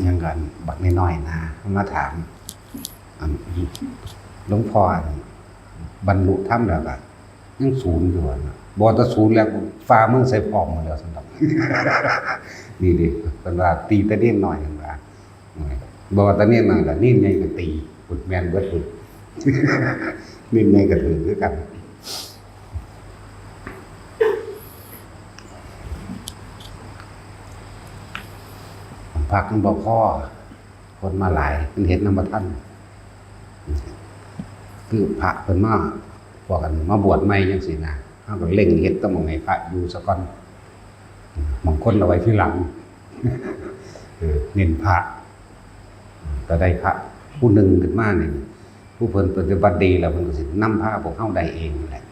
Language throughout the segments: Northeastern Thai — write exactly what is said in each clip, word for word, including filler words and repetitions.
ยังกันบักน้อยๆนะ มาถาม อัน หลวงพ่อ อัน บรรลุธรรมแล้วก็ยังศูนย์อยู่อะนะ บอกแต่ศูนย์แล้ว ฟ้าเมืองใส่พร้อมหมดแล้ว สำหรับ นี่ดิ เป็นว่าตีแต่เน้นหน่อย เป็นว่า บอกว่าแต่เน้นหน่อยละ เน้นใหญ่ก็ตี พุดแมนเบิดพุด เน้นใหญ่ก็ถือคือกัน พักมันบ่พอ คนมาหลาย มันเฮ็ดนำบ่ทัน คือพระเพิ่นมา พวกกันมาบวชใหม่จังซี่นะ เฮาก็เร่งเฮ็ดแต่หม่องให้พระอยู่ซะก่อน บางคนเอาไว้ทีหลัง เออ เน้นพระ ก็ได้พระผู้หนึ่งขึ้นมานี่ ผู้เพิ่นปฏิบัติดีแล้ว เพิ่นก็สินำพาพวกเฮาได้เองนั่นแหละ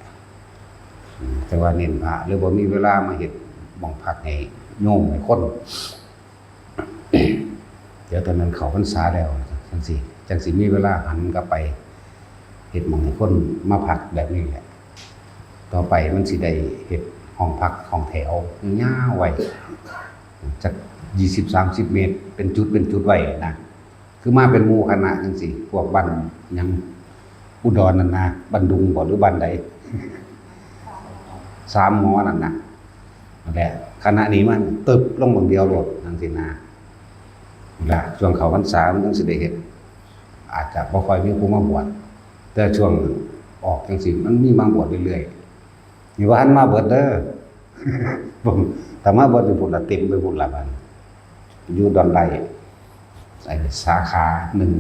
อืม แต่ว่าเน้นพระ หรือบ่มีเวลามาเฮ็ดหม่องพักให้โยมให้คน เดี๋ยวตอนนั้นเข้าพรรษาแล้ว จังสิ จังสิมีเวลาหันกลับไป เฮ็ดหม่องให้คนมาพักแบบนี้แหละ ต่อไปมันสิได้เฮ็ดห้องพักห้องแถวยาวไว้ จักยี่สิบ สามสิบ เมตร เป็นจุดเป็นจุดไว้นะ คือมาเป็นหมู่คณะจังซี่ พวกบ้านหยัง อุดรนั่นนะ บ้านดุงบ่ หรือบ้านใด สามหมอนั่นนะ นั่นแหละ คณะนี้มันตึบลงหม่องเดียวโลดจังซี่นะ นั่นล่ะ ช่วงเข้าพรรษามันจังสิได้เฮ็ด อาจจะบ่ค่อยมีผู้มาบวช แต่ช่วงออกจังซี่มันมีมาบวชเรื่อยๆ นี่ว่าหันมาเบิดเด้อ ถ้ามาเบิดนี่พุ้นละ เต็มไปพุ้นละ บัดนี้ อยู่ดอนไร่ ไอ้สาขาหนึ่ง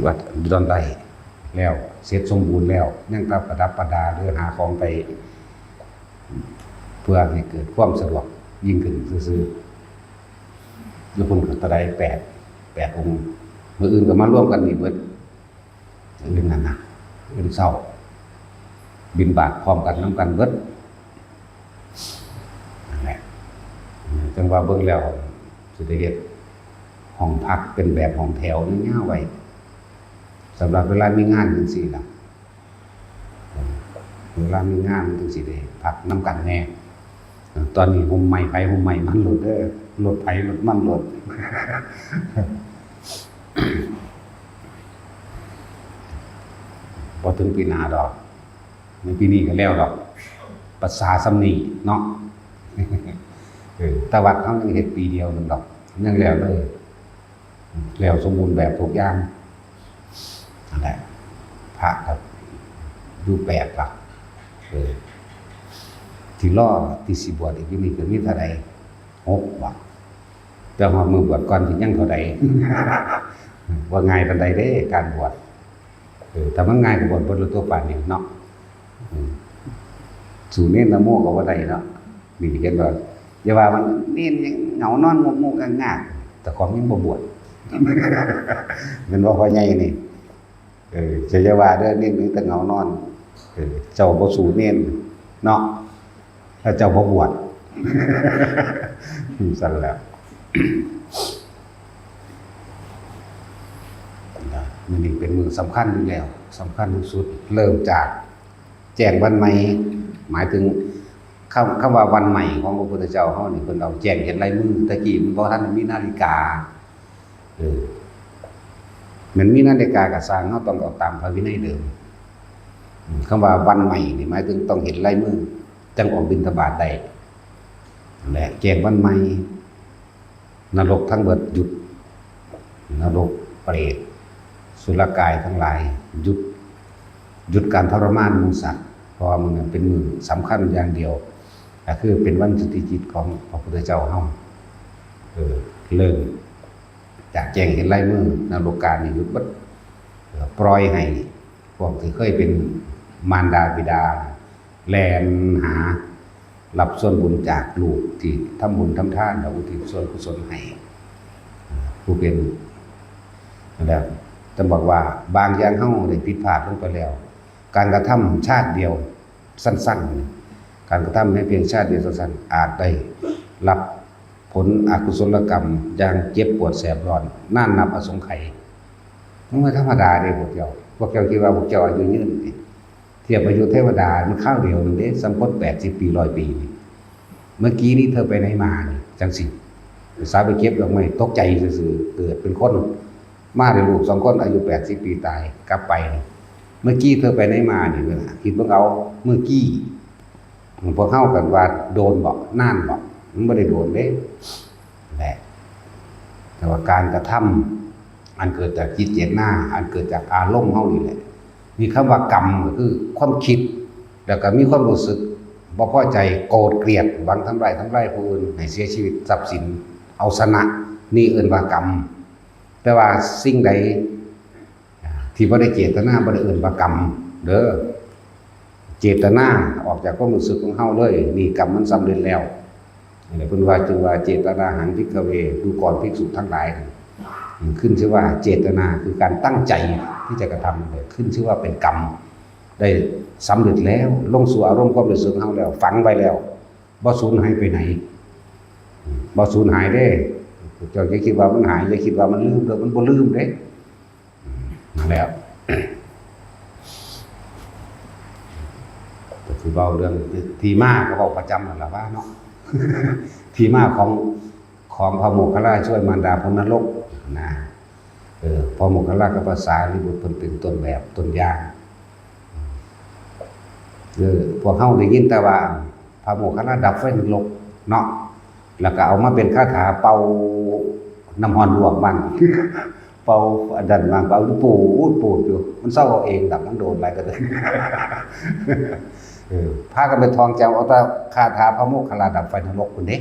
วัดดอนไร่ แล้วเสร็จสมบูรณ์แล้ว ยังแต่ประดับประดา หรือหาของไป เพื่อให้เกิดความสะดวกยิ่งขึ้นซื่อๆ อยู่พุ้นก็เท่าใด แปด แปดองค์ มื้ออื่นก็มารวมกันนี่เบิด มื้ออื่นนั่นนะ มื้ออื่นเช้า บิณฑบาตพร้อมกันนำกันเบิด นั่นแหละ จั่งว่าเบิ่งแล้ว สิได้เฮ็ดห้องพักเป็นแบบห้องแถวยาวๆไว้ สำหรับเวลามีงานจังซี่ล่ะ เวลามีงานจังสิได้พักนำกันแหน่ ตอนนี้ฮ่มไม้ไผฮ่มไม้มันโลดเด้อ รถไผรถมันโลด บ่ถึงปีหน้าดอก ในปีนี้ก็แล้วดอก ภาษาส่ำนี้เนาะ เออ แต่วัดเฮายังเฮ็ดปีเดียวนั่นดอก ยังแล้วเลย แล้วสมบูรณ์แบบทุกอย่าง นั่นแหละ พระก็อยู่แปดหลัก เออ ที่รอที่สิบวชอีกอยู่นี่ก็มีเท่าใด หกบ่ แต่ฮอดมื้อบวชก่อนสิยังเท่าใด บ่ง่ายปานใดเด้ การบวช เออ ถ้ามันง่ายก็บวชเบิดแล้วตัวป่านนี้เนาะ อืม สู้เณรนโมก็บ่ได้เนาะ นี่เห็นบ่ อย่าว่ามันเณรยังเหงานอนงกๆงากๆ แต่ของยังบ่บวช แม่นบ่พ่อใหญ่นี่ เออ เจ้าอย่าว่าเด้อ เณรมีแต่เหงานอน เออ เจ้าบ่สู้เณรเนาะ ถ้าเจ้าบ่บวช ซั่นแหละ มื้อนี้เป็นมื้อสำคัญอยู่แล้ว สำคัญที่สุด เริ่มจากแจ้งวันใหม่ หมายถึงคำ คำว่าวันใหม่ของพระพุทธเจ้าเฮานี่ เพิ่นเอาแจ้งเห็นลายมือ แต่กี้มันบ่ทันมีนาฬิกา เออ มันมีนาฬิกาก็ซ่าง เฮาต้องเอาตามพระวินัยเดิม อืม คำว่าวันใหม่นี่หมายถึงต้องเห็นลายมือ จั่งออกบิณฑบาตได้ และแจ้งวันใหม่ นรกทั้งเบิดหยุด นรก เปรต สุรกายทั้งหลายหยุด หยุดการทรมานหมู่สัตว์ เพราะว่ามื้อนั้นเป็นมื้อสำคัญอย่างเดียว ก็คือเป็นวันสุดที่จิตของพระพุทธเจ้าเฮา เออ เริ่มจากแจ้งเห็นลายมือ นรกกานี่หยุดเบิด เออ ปล่อยให้พวกที่เคยเป็นมารดาบิดา แล่นหารับส่วนบุญจากลูกที่ทำบุญทำทาน แล้วอุทิศส่วนกุศลให้ผู้เป็น นั่นแหละ จะบอกว่าบางอย่างเฮาได้ผิดพลาดลงไปแล้ว การกระทำชาติเดียวสั้นๆ การกระทำให้เพียงชาติเดียวสั้นๆ อาจได้รับผลอกุศลกรรมอย่างเจ็บปวดแสบร้อน นานนับอสงไขย มันบ่ธรรมดาเด้พวกเจ้า พวกเจ้าคิดว่าพวกเจ้าอายุยืนติ เทียบอายุเทวดามันคราวเดียวหนึ่งเด้ ส่ำคนแปดสิบปี ร้อยปีนี่ เมื่อกี้นี้เธอไปไหนมานี่ จังสิ สาวไปเก็บดอกไม้ ตกใจซื่อๆ เกิดเป็นคน มาได้ลูกสองคน อายุแปดสิบปี ตาย กลับไป เมื่อกี้เธอไปไหนมานี่ เวลาคิดเบิ่งเอา เมื่อกี้ พวกเฮากันว่าโดนบ่ นานบ่ มันบ่ได้โดนเด้ แหละ แต่ว่าการกระทำอันเกิดจากจิตเจตนา อันเกิดจากอารมณ์เฮานี่แหละ มีคำว่ากรรมก็คือความคิด แล้วก็มีความรู้สึกบ่พอใจ โกรธเกลียด หวังทำร้าย ทำลายผู้อื่น ให้เสียชีวิต ทรัพย์สิน เอาชนะ นี่เอิ้นว่ากรรม แต่ว่าสิ่งใดที่บ่ได้เจตนา บ่ได้เอิ้นว่ากรรมเด้อ เจตนาออกจากความรู้สึกของเฮาเลย นี่กรรมมันสำเร็จแล้ว นี่แหละเพิ่นว่า จึงว่า เจตนาหัง ภิกขเว ดูก่อนภิกษุทั้งหลาย ขึ้นชื่อว่าเจตนาคือการตั้งใจที่จะกระทำ ขึ้นชื่อว่าเป็นกรรม ได้สำเร็จแล้ว ลงสู่อารมณ์ความรู้สึกของเฮาแล้ว ฝังไว้แล้ว บ่สูญหายไปไหน บ่สูญหายเด้ เจ้าอย่าคิดว่ามันหาย อย่าคิดว่ามันลืมเด้อ มันบ่ลืมเด้ นั่นแหละ ก็สิเว้าเรื่องที่มา ก็เว้าประจำนั่นล่ะว่าเนาะ ที่มาของ ของพระโมคคัลลาช่วยมารดาพ้นนรกนะ เออ พระโมคคัลลากับพระสารีบุตรเพิ่นเป็นต้นแบบต้นอย่าง เออ พวกเฮาได้ยินแต่ว่าพระโมคคัลลาดับไฟนรกเนาะ แล้วก็เอามาเป็นคาถาเป่าน้ำร้อนลวกมัน เป่าอันนั้นมัน เป่าปูดปูดอยู่ มันเซาเอาเองดอก มันโดนหลายกระเทือน เออ พากันไปท่องจำเอาแต่คาถาพระโมคคัลลาดับไฟนรกพุ้นเด้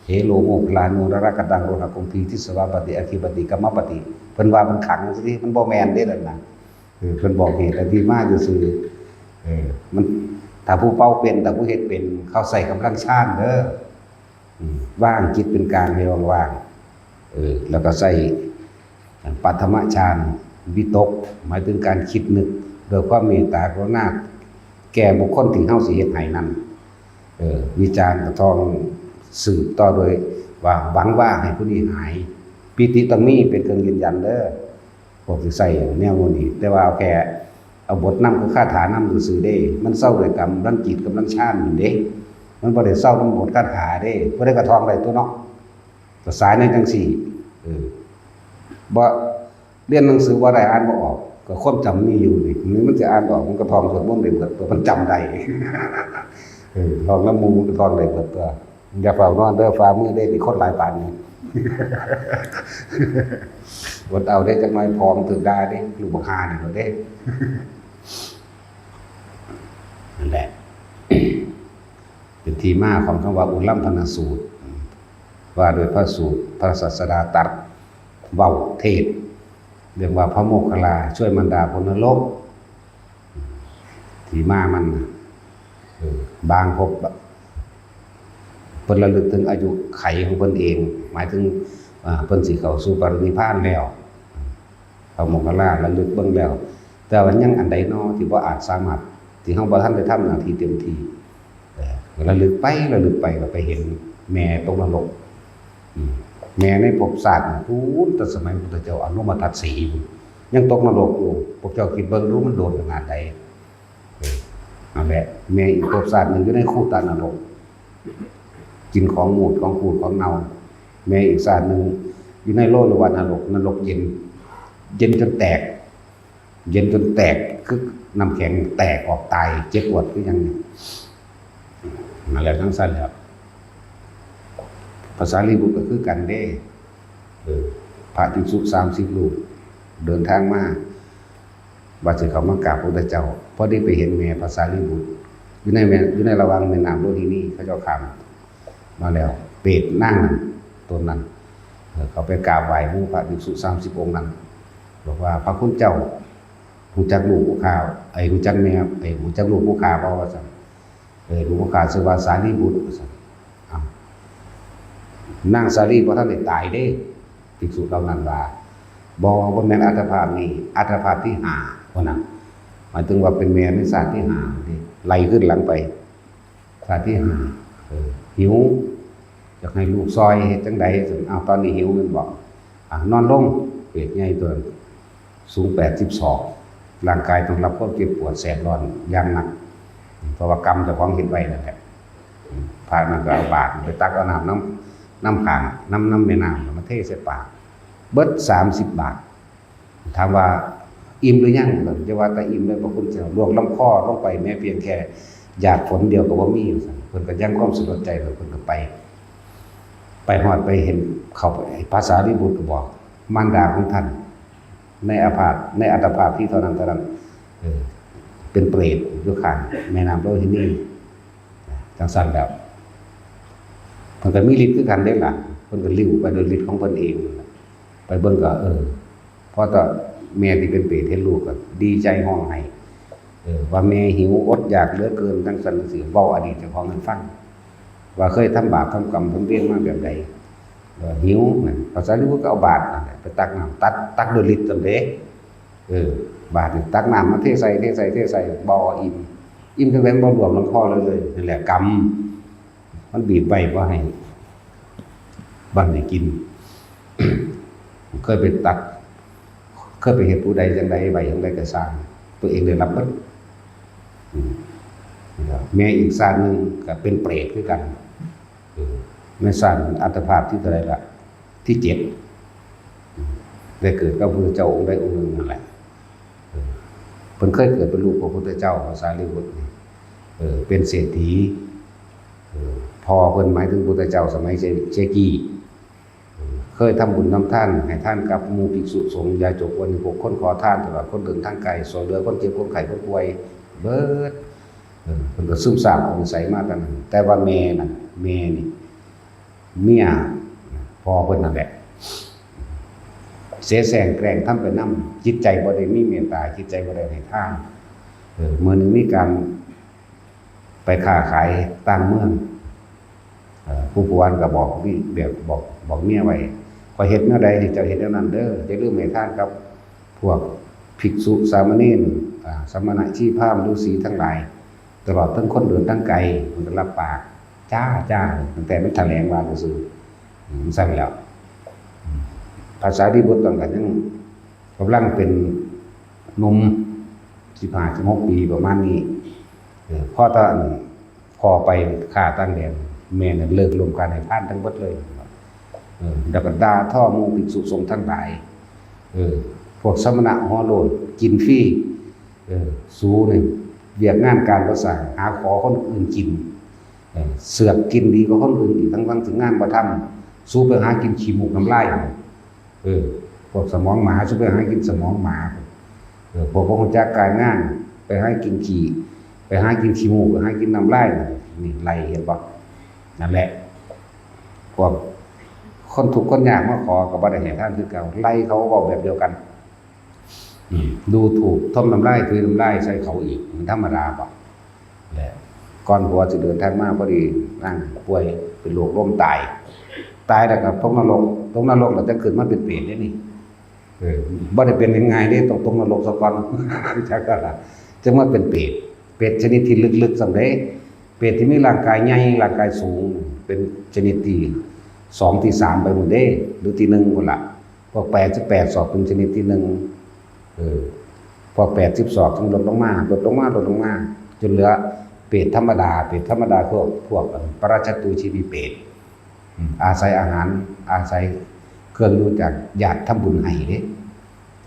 เหโลโมคคัลลาโน นรกตัง โรหะกุมภี ทิสสะวาปาติ อัคคีปาติ กัมมะปาติ เพิ่นว่ามันขังซื่อๆ มันบ่แม่นเด้นั่นน่ะ เออ เพิ่นบอกเหตุและที่มาซื่อๆ เออ มัน ถ้าผู้เป่าเป็น ถ้าผู้เฮ็ดเป็น เขาใส่กำลังฌานเด้อ อืม วางจิตเป็นกลางให้ว่างๆ เออ แล้วก็ใส่ปัทมฌานวิตก หมายถึงการคิดนึกโดยความเมตตากรุณา แก่บุคคลที่เฮาสิเฮ็ดให้นั้น เออ วิจารณ์ก็ต้องสืบต่อโดยว่าหวังว่าให้ผู้นี้หาย ปีติต้องมีเป็นเครื่องยืนยันเด้อ พวกที่ใส่แนวนี้ แต่ว่าเอาแค่ เอาบทนำคือคาถานำซื่อๆเด้ มันเซาด้วยกำลังจิตกำลังฌานนั่นเด้ มันบ่ได้เซานำบทคาถาเด้ ผู้ใดก็ท่องได้ตั๊วเนาะ ภาษาในจังซี่ เออ บ่ เรียนหนังสือบ่ได้ อ่านบ่ออก ก็ความจำมีอยู่นี่ นี่มันสิอ่านออก มันก็ท่องสวดมนต์ได้เบิดตั๊ว มันจำได้ เออ ท่องนำหมู่มันก็ท่องได้เบิดตั๊ว อย่าเฝ้านอนเด้อ ฝ่ามือเด้ นี่คนหลายปานนี้ อดเอาเด้ จักหน่อยผอมถืกด่าเด้ ลูกบักห่านี่โลดเด้ นั่นแหละ เป็นที่มาของคำว่าอุลัมพนสูตร ว่าด้วยพระสูตร พระศาสดาตรัสเว้าเทศน์ เรื่องว่าพระโมคคัลลาช่วยมารดาพ้นนรก ที่มามันน่ะ เออ บางภพ เพิ่นระลึกถึงอายุไขของเพิ่นเอง หมายถึง อ่า เพิ่นสิเข้าสู่ปรินิพพานแล้ว พระโมคคัลลาระลึกเบิ่งแล้ว แต่ว่ายังอันใดน้อที่บ่อาจสามารถ ที่เฮาบ่ทันได้ทำหน้าที่เต็มที่ เออ ระลึกไป ระลึกไป ก็ไปเห็นแม่ตกนรก อืม แม่ในภพชาติน่ะ พู้น แต่สมัยพระพุทธเจ้าอนุมทัสสี ยังตกนรกอยู่ พวกเจ้าคิดเบิ่งดู มันโดนขนาดใด เออ นั่นแหละ แม่อีกภพชาติหนึ่งอยู่ในคูตานรก กินของมูดของคูดของเน่า แม่อีกชาติหนึ่งอยู่ในโลหะนรก นรกเย็น เย็นจนแตก เย็นจนแตก คือน้ำแข็งแตกออกตาย เจ็บปวดคือหยังนี่ นั่นแหละ จั่งซั้นแหละ พระสารีบุตรก็คือกันเด้ เออ พระภิกษุสามสิบรูป เดินทางมา ว่าสิเข้ามากราบพระพุทธเจ้า พอดีไปเห็นแม่พระสารีบุตร อยู่ในแม่ อยู่ในระหว่างแม่น้ำโลหินี เขาเจ้าข้ามมาแล้ว เปรตนางนั้น ตนนั้น เออ เขาไปกราบไหว้หมู่พระภิกษุสามสิบองค์นั้น บอกว่า พระคุณเจ้า ฮู้จักลูกผู้ข้า ไอ้ ฮู้จักแม่ ไอ้ ฮู้จักลูกผู้ข้าบ่ ว่าซั่น เออ ลูกผู้ข้าชื่อว่าสารีบุตร ว่าซั่น อ้าว นางสาลีบ่ทันได้ตายเด้ ภิกษุเหล่านั้นว่า บ่ บ่แม่นอัตภาพนี้ อัตภาพที่ห้า ว่านั้น หมายถึงว่าเป็นแม่ในชาติที่ห้านี่ ไล่ขึ้นหลังไป ชาติที่ห้า เออ หิว อยากให้ลูกซอย เฮ็ดจั่งใด ซั่น อ้าว ตอนนี้หิวแม่นบ่ อ่ะ นอนลง เปรตใหญ่ตัวนั้น สูงแปดสิบศอก ร่างกายต้องรับความเจ็บปวดแสบร้อนอย่างหนัก เพราะว่ากรรมเจ้าของเฮ็ดไว้นั่นแหละ พระนั้นก็เอาบาตรไปตักเอาน้ำนำ น้ำข้าง น้ำ น้ำแม่น้ำมาเทใส่ปาก เบิดสามสิบบาท ถามว่าอิ่มหรือยัง จะว่าแต่อิ่มเลย พระคุณเจ้า ล่วงลำคอลงไปแม้เพียงแค่หยาดฝนเดียวก็บ่มี เพิ่นก็ยังความสลดใจ เพิ่นก็ไป ไปฮอดไปเห็นเขา พระสารีบุตรก็บอกมารดาของท่าน ในอาพาธ ในอัตภาพที่เท่านั้นเท่านั้น เออ เป็นเปรตอยู่ข้างแม่น้ำโลหินี จังซั่นแล้ว เพิ่นก็มีฤทธิ์คือกันเด้ล่ะ เพิ่นก็ลิ้วไปโดยฤทธิ์ของเพิ่นเองนั่นแหละ ไปเบิ่งก็ เออ พอตอนแม่ที่เป็นเปรตเห็นลูกก็ดีใจฮ้องไห้ เออ ว่าแม่หิวอดอยากเหลือเกิน จังซั่นจังซี้ เว้าอดีตเจ้าของให้ฟัง ว่าเคยทำบาปทำกรรมทำเวรมาแบบใด เออ หิวนะ พระสารีบุตรก็เอาบาตรนั่นแหละไปตักน้ำ ตัก ตักโดยฤทธิ์จังเด้ เออ บาตรนี่ตักน้ำมาเทใส่ เทใส่ เทใส่ บ่อิ่ม อิ่มจังได๋มันบ่ท่วมลำคอเลยเลย นั่นแหละกรรม มันบีบไว้บ่ให้บ่ให้กิน เคยไปตัก เคยไปเฮ็ดผู้ใดจังใด ไว้จังใดก็ซ่าง ตัวเองได้รับเบิด อืม แม่อีกชาติหนึ่งก็เป็นเปรตคือกัน เออ ในชาติอัตภาพที่เท่าไหร่ล่ะ ที่เจ็ด อืม ได้เกิดกับพระพุทธเจ้าองค์ใดองค์หนึ่งนั่นแหละ เออ เพิ่นเคยเกิดเป็นลูกพระพุทธเจ้า พระสารีบุตรนี่ เออ เป็นเศรษฐี เออ พ่อเพิ่นหมายถึงพุทธเจ้าสมัยเจ เจกี้ เออ เคยทำบุญทำทาน ให้ทานกับหมู่ภิกษุสงฆ์ ยาจกอุบาสิกา คนขอทาน ตลอดคนเดินทางไกล ช่วยเหลือคนเจ็บคนไข้คนป่วย เบิด เออ เพิ่นก็ซึมซาบเอานิสัยมาตั้งนั้น แต่ว่าแม่นั่น แม่นี่ เมียพ่อเพิ่นนั่นแหละ เสแสร้งแกล้งทำไปนำ จิตใจบ่ได้มีเมตตา จิตใจบ่ได้ให้ทาน เออ มื้อหนึ่งมีการไปค้าขายต่างเมือง เอ่อ ผู้ผัวก็บอกวิ แบบบอก บอกเมียไว้ "ข้อยเฮ็ดแนวใดให้เจ้าเฮ็ดแนวนั้นเด้อ อย่าลืมให้ทานกับพวกภิกษุสามเณร อ่า สมณะชีพราหมณ์ฤาษีทั้งหลาย ตลอดทั้งคนเดินทางไกล" เพิ่นก็รับปาก "จ้า จ้า" ตั้งแต่มันแถลงว่าซื่อๆ อืม ซั่นแหล้ว อืม พระสารีบุตรตอนนั้นยังกำลังเป็นหนุ่ม สิบห้า สิบหก ปีประมาณนี้ เออ พอตอนพ่อไปค้าต่างแดน แม่นั่นเลิกล้มการให้ทานทั้งเบิดเลย เออ แล้วก็ด่าทอหมู่ภิกษุสงฆ์ทั้งหลาย เออ พวกสมณะหัวโล้น กินฟรี เออ สูนี่ เวียกงานการบ่สร้าง หาขอคนอื่นกิน เออ เสือกกินดีกว่าคนอื่นอีก ทั้งๆ ที่งานบ่ทำ สูไปหากินขี้มูกน้ำลาย เออ พวกสมองหมา สูไปหากินสมองหมา เออ พวกบ่รู้จักการงาน ไปหากินขี้ ไปหากินขี้มูก ไปหากินน้ำลาย นี่ไล่ เห็นบ่ นั่นแหละ พวกคนทุกข์คนยากมาขอก็บ่ได้ให้ทานคือเก่า ไล่เขาเว้าแบบเดียวกัน อืม ดูถูก ถ่มน้ำลาย ถุยน้ำลายใส่เขาอีก มันธรรมดาบ่ และก่อนผัวสิเดินทางมาพอดีนางป่วยเป็นโรคล้มตาย ตายแล้วก็ตกนรก ตกนรกแล้วจั่งขึ้นมาเป็นเปรตเด้นี่ เออ บ่ได้เป็นง่ายๆเด้ ต้องตกนรกซะก่อน จั่งซั่นล่ะ จั่งมาเป็นเปรต เปรตชนิดที่ลึกๆ ส่ำเด้ เปรตที่มีร่างกายใหญ่ ร่างกายสูง เป็นชนิดที่สอง ที่สาม ไปพุ้นเด้ หรือที่หนึ่งพุ้นล่ะ พวกแปดสิบแปดศอกเป็นชนิดที่หนึ่ง เออ พวกแปดสิบศอกจั่งลดลงมา ลดลงมา ลดลงมา จนเหลือเปรตธรรมดา เปรตธรรมดาพวก พวกปรัจจตูชีวิเปรต อืม อาศัยอาหาร อาศัยเครื่องอยู่จากญาติทำบุญให้เด้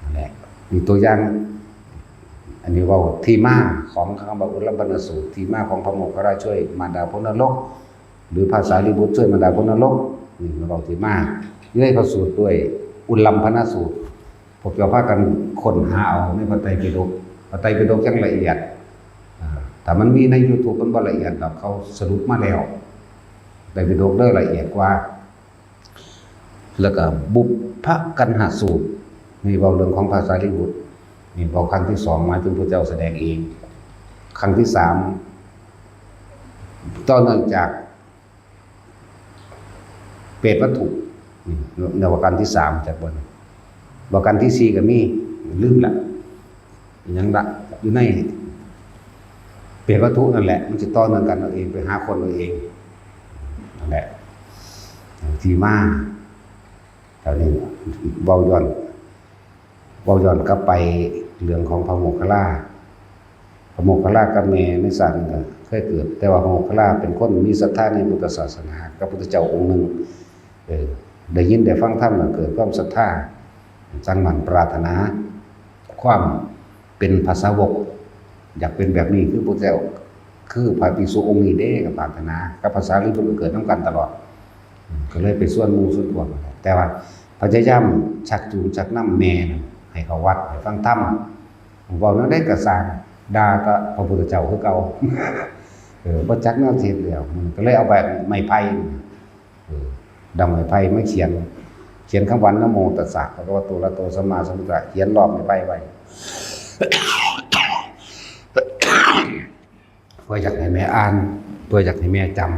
นั่นแหละ มีตัวอย่าง อันนี้เว้าที่มาของคำว่าอุลลัมพนสูตร ที่มาของพระโมคคัลลาช่วยมารดาพ้นนรก หรือพระสารีบุตรช่วยมารดาพ้นนรก นี่เว้าที่มา อยู่ในพระสูตรด้วย อุลลัมพนสูตร พวกเจ้าพากันค้นหาเอาในพระไตรปิฎก พระไตรปิฎกอย่างละเอียด อ่า ถ้ามันมีใน YouTube มันบ่ละเอียดดอก เขาสรุปมาแล้ว ไตรปิฎกเด้อละเอียดกว่า แล้วก็บุพกัณหสูตร นี่เว้าเรื่องของพระสารีบุตร นี่เว้าครั้งที่สอง หมายถึงพระเจ้าแสดงเอง ครั้งที่สาม ต่อเนื่องจากเปรตวัตถุ นี่นวกันที่สาม จากบน นวกันที่สี่ก็มี ลืมละ อิหยังละ อยู่ในเปรตวัตถุนั่นแหละ มันสิต่อเนื่องกันเอาเอง ไปหาคนเอาเอง นั่นแหละ ที่มา แถวนี้ เว้าย้อน เว้าย้อนกลับไปเรื่องของพระโมคคัลลา พระโมคคัลลากับแม่ในชาตินั้นก็เคยเกิด แต่ว่าพระโมคคัลลาเป็นคนมีศรัทธาในพุทธศาสนา กับพุทธเจ้าองค์หนึ่ง เออ ได้ยินได้ฟังธรรมแล้วเกิดความศรัทธา ตั้งมั่นปรารถนา ความเป็นพระสาวก อยากเป็นแบบนี้คือพระเจ้า คือพระภิกษุองค์นี้เด้ ก็ปรารถนา กับพระสารีบุตรก็เกิดนำกันตลอด อืม ก็เลยไปชวนหมู่ชวนพวก แต่ว่าพยายามชักจูงชักนำแม่น่ะให้เข้าวัดให้ฟังธรรม เว้าแนวใดก็ซ่าง ด่าแต่พระพุทธเจ้าคือเก่า เออ บ่จักแนวสิเฮ็ดแล้ว มันก็เลยเอาใบไม้ไผ่ เออ ดังไม้ไผ่มาเขียน เขียนคำว่า นะโมตัสสะ ภะคะวะโต อะระหะโต สัมมาสัมพุทธัสสะ เขียนรอบไม้ไผ่ไว้ เพื่ออยากให้แม่อ่าน เพื่ออยากให้แม่จำ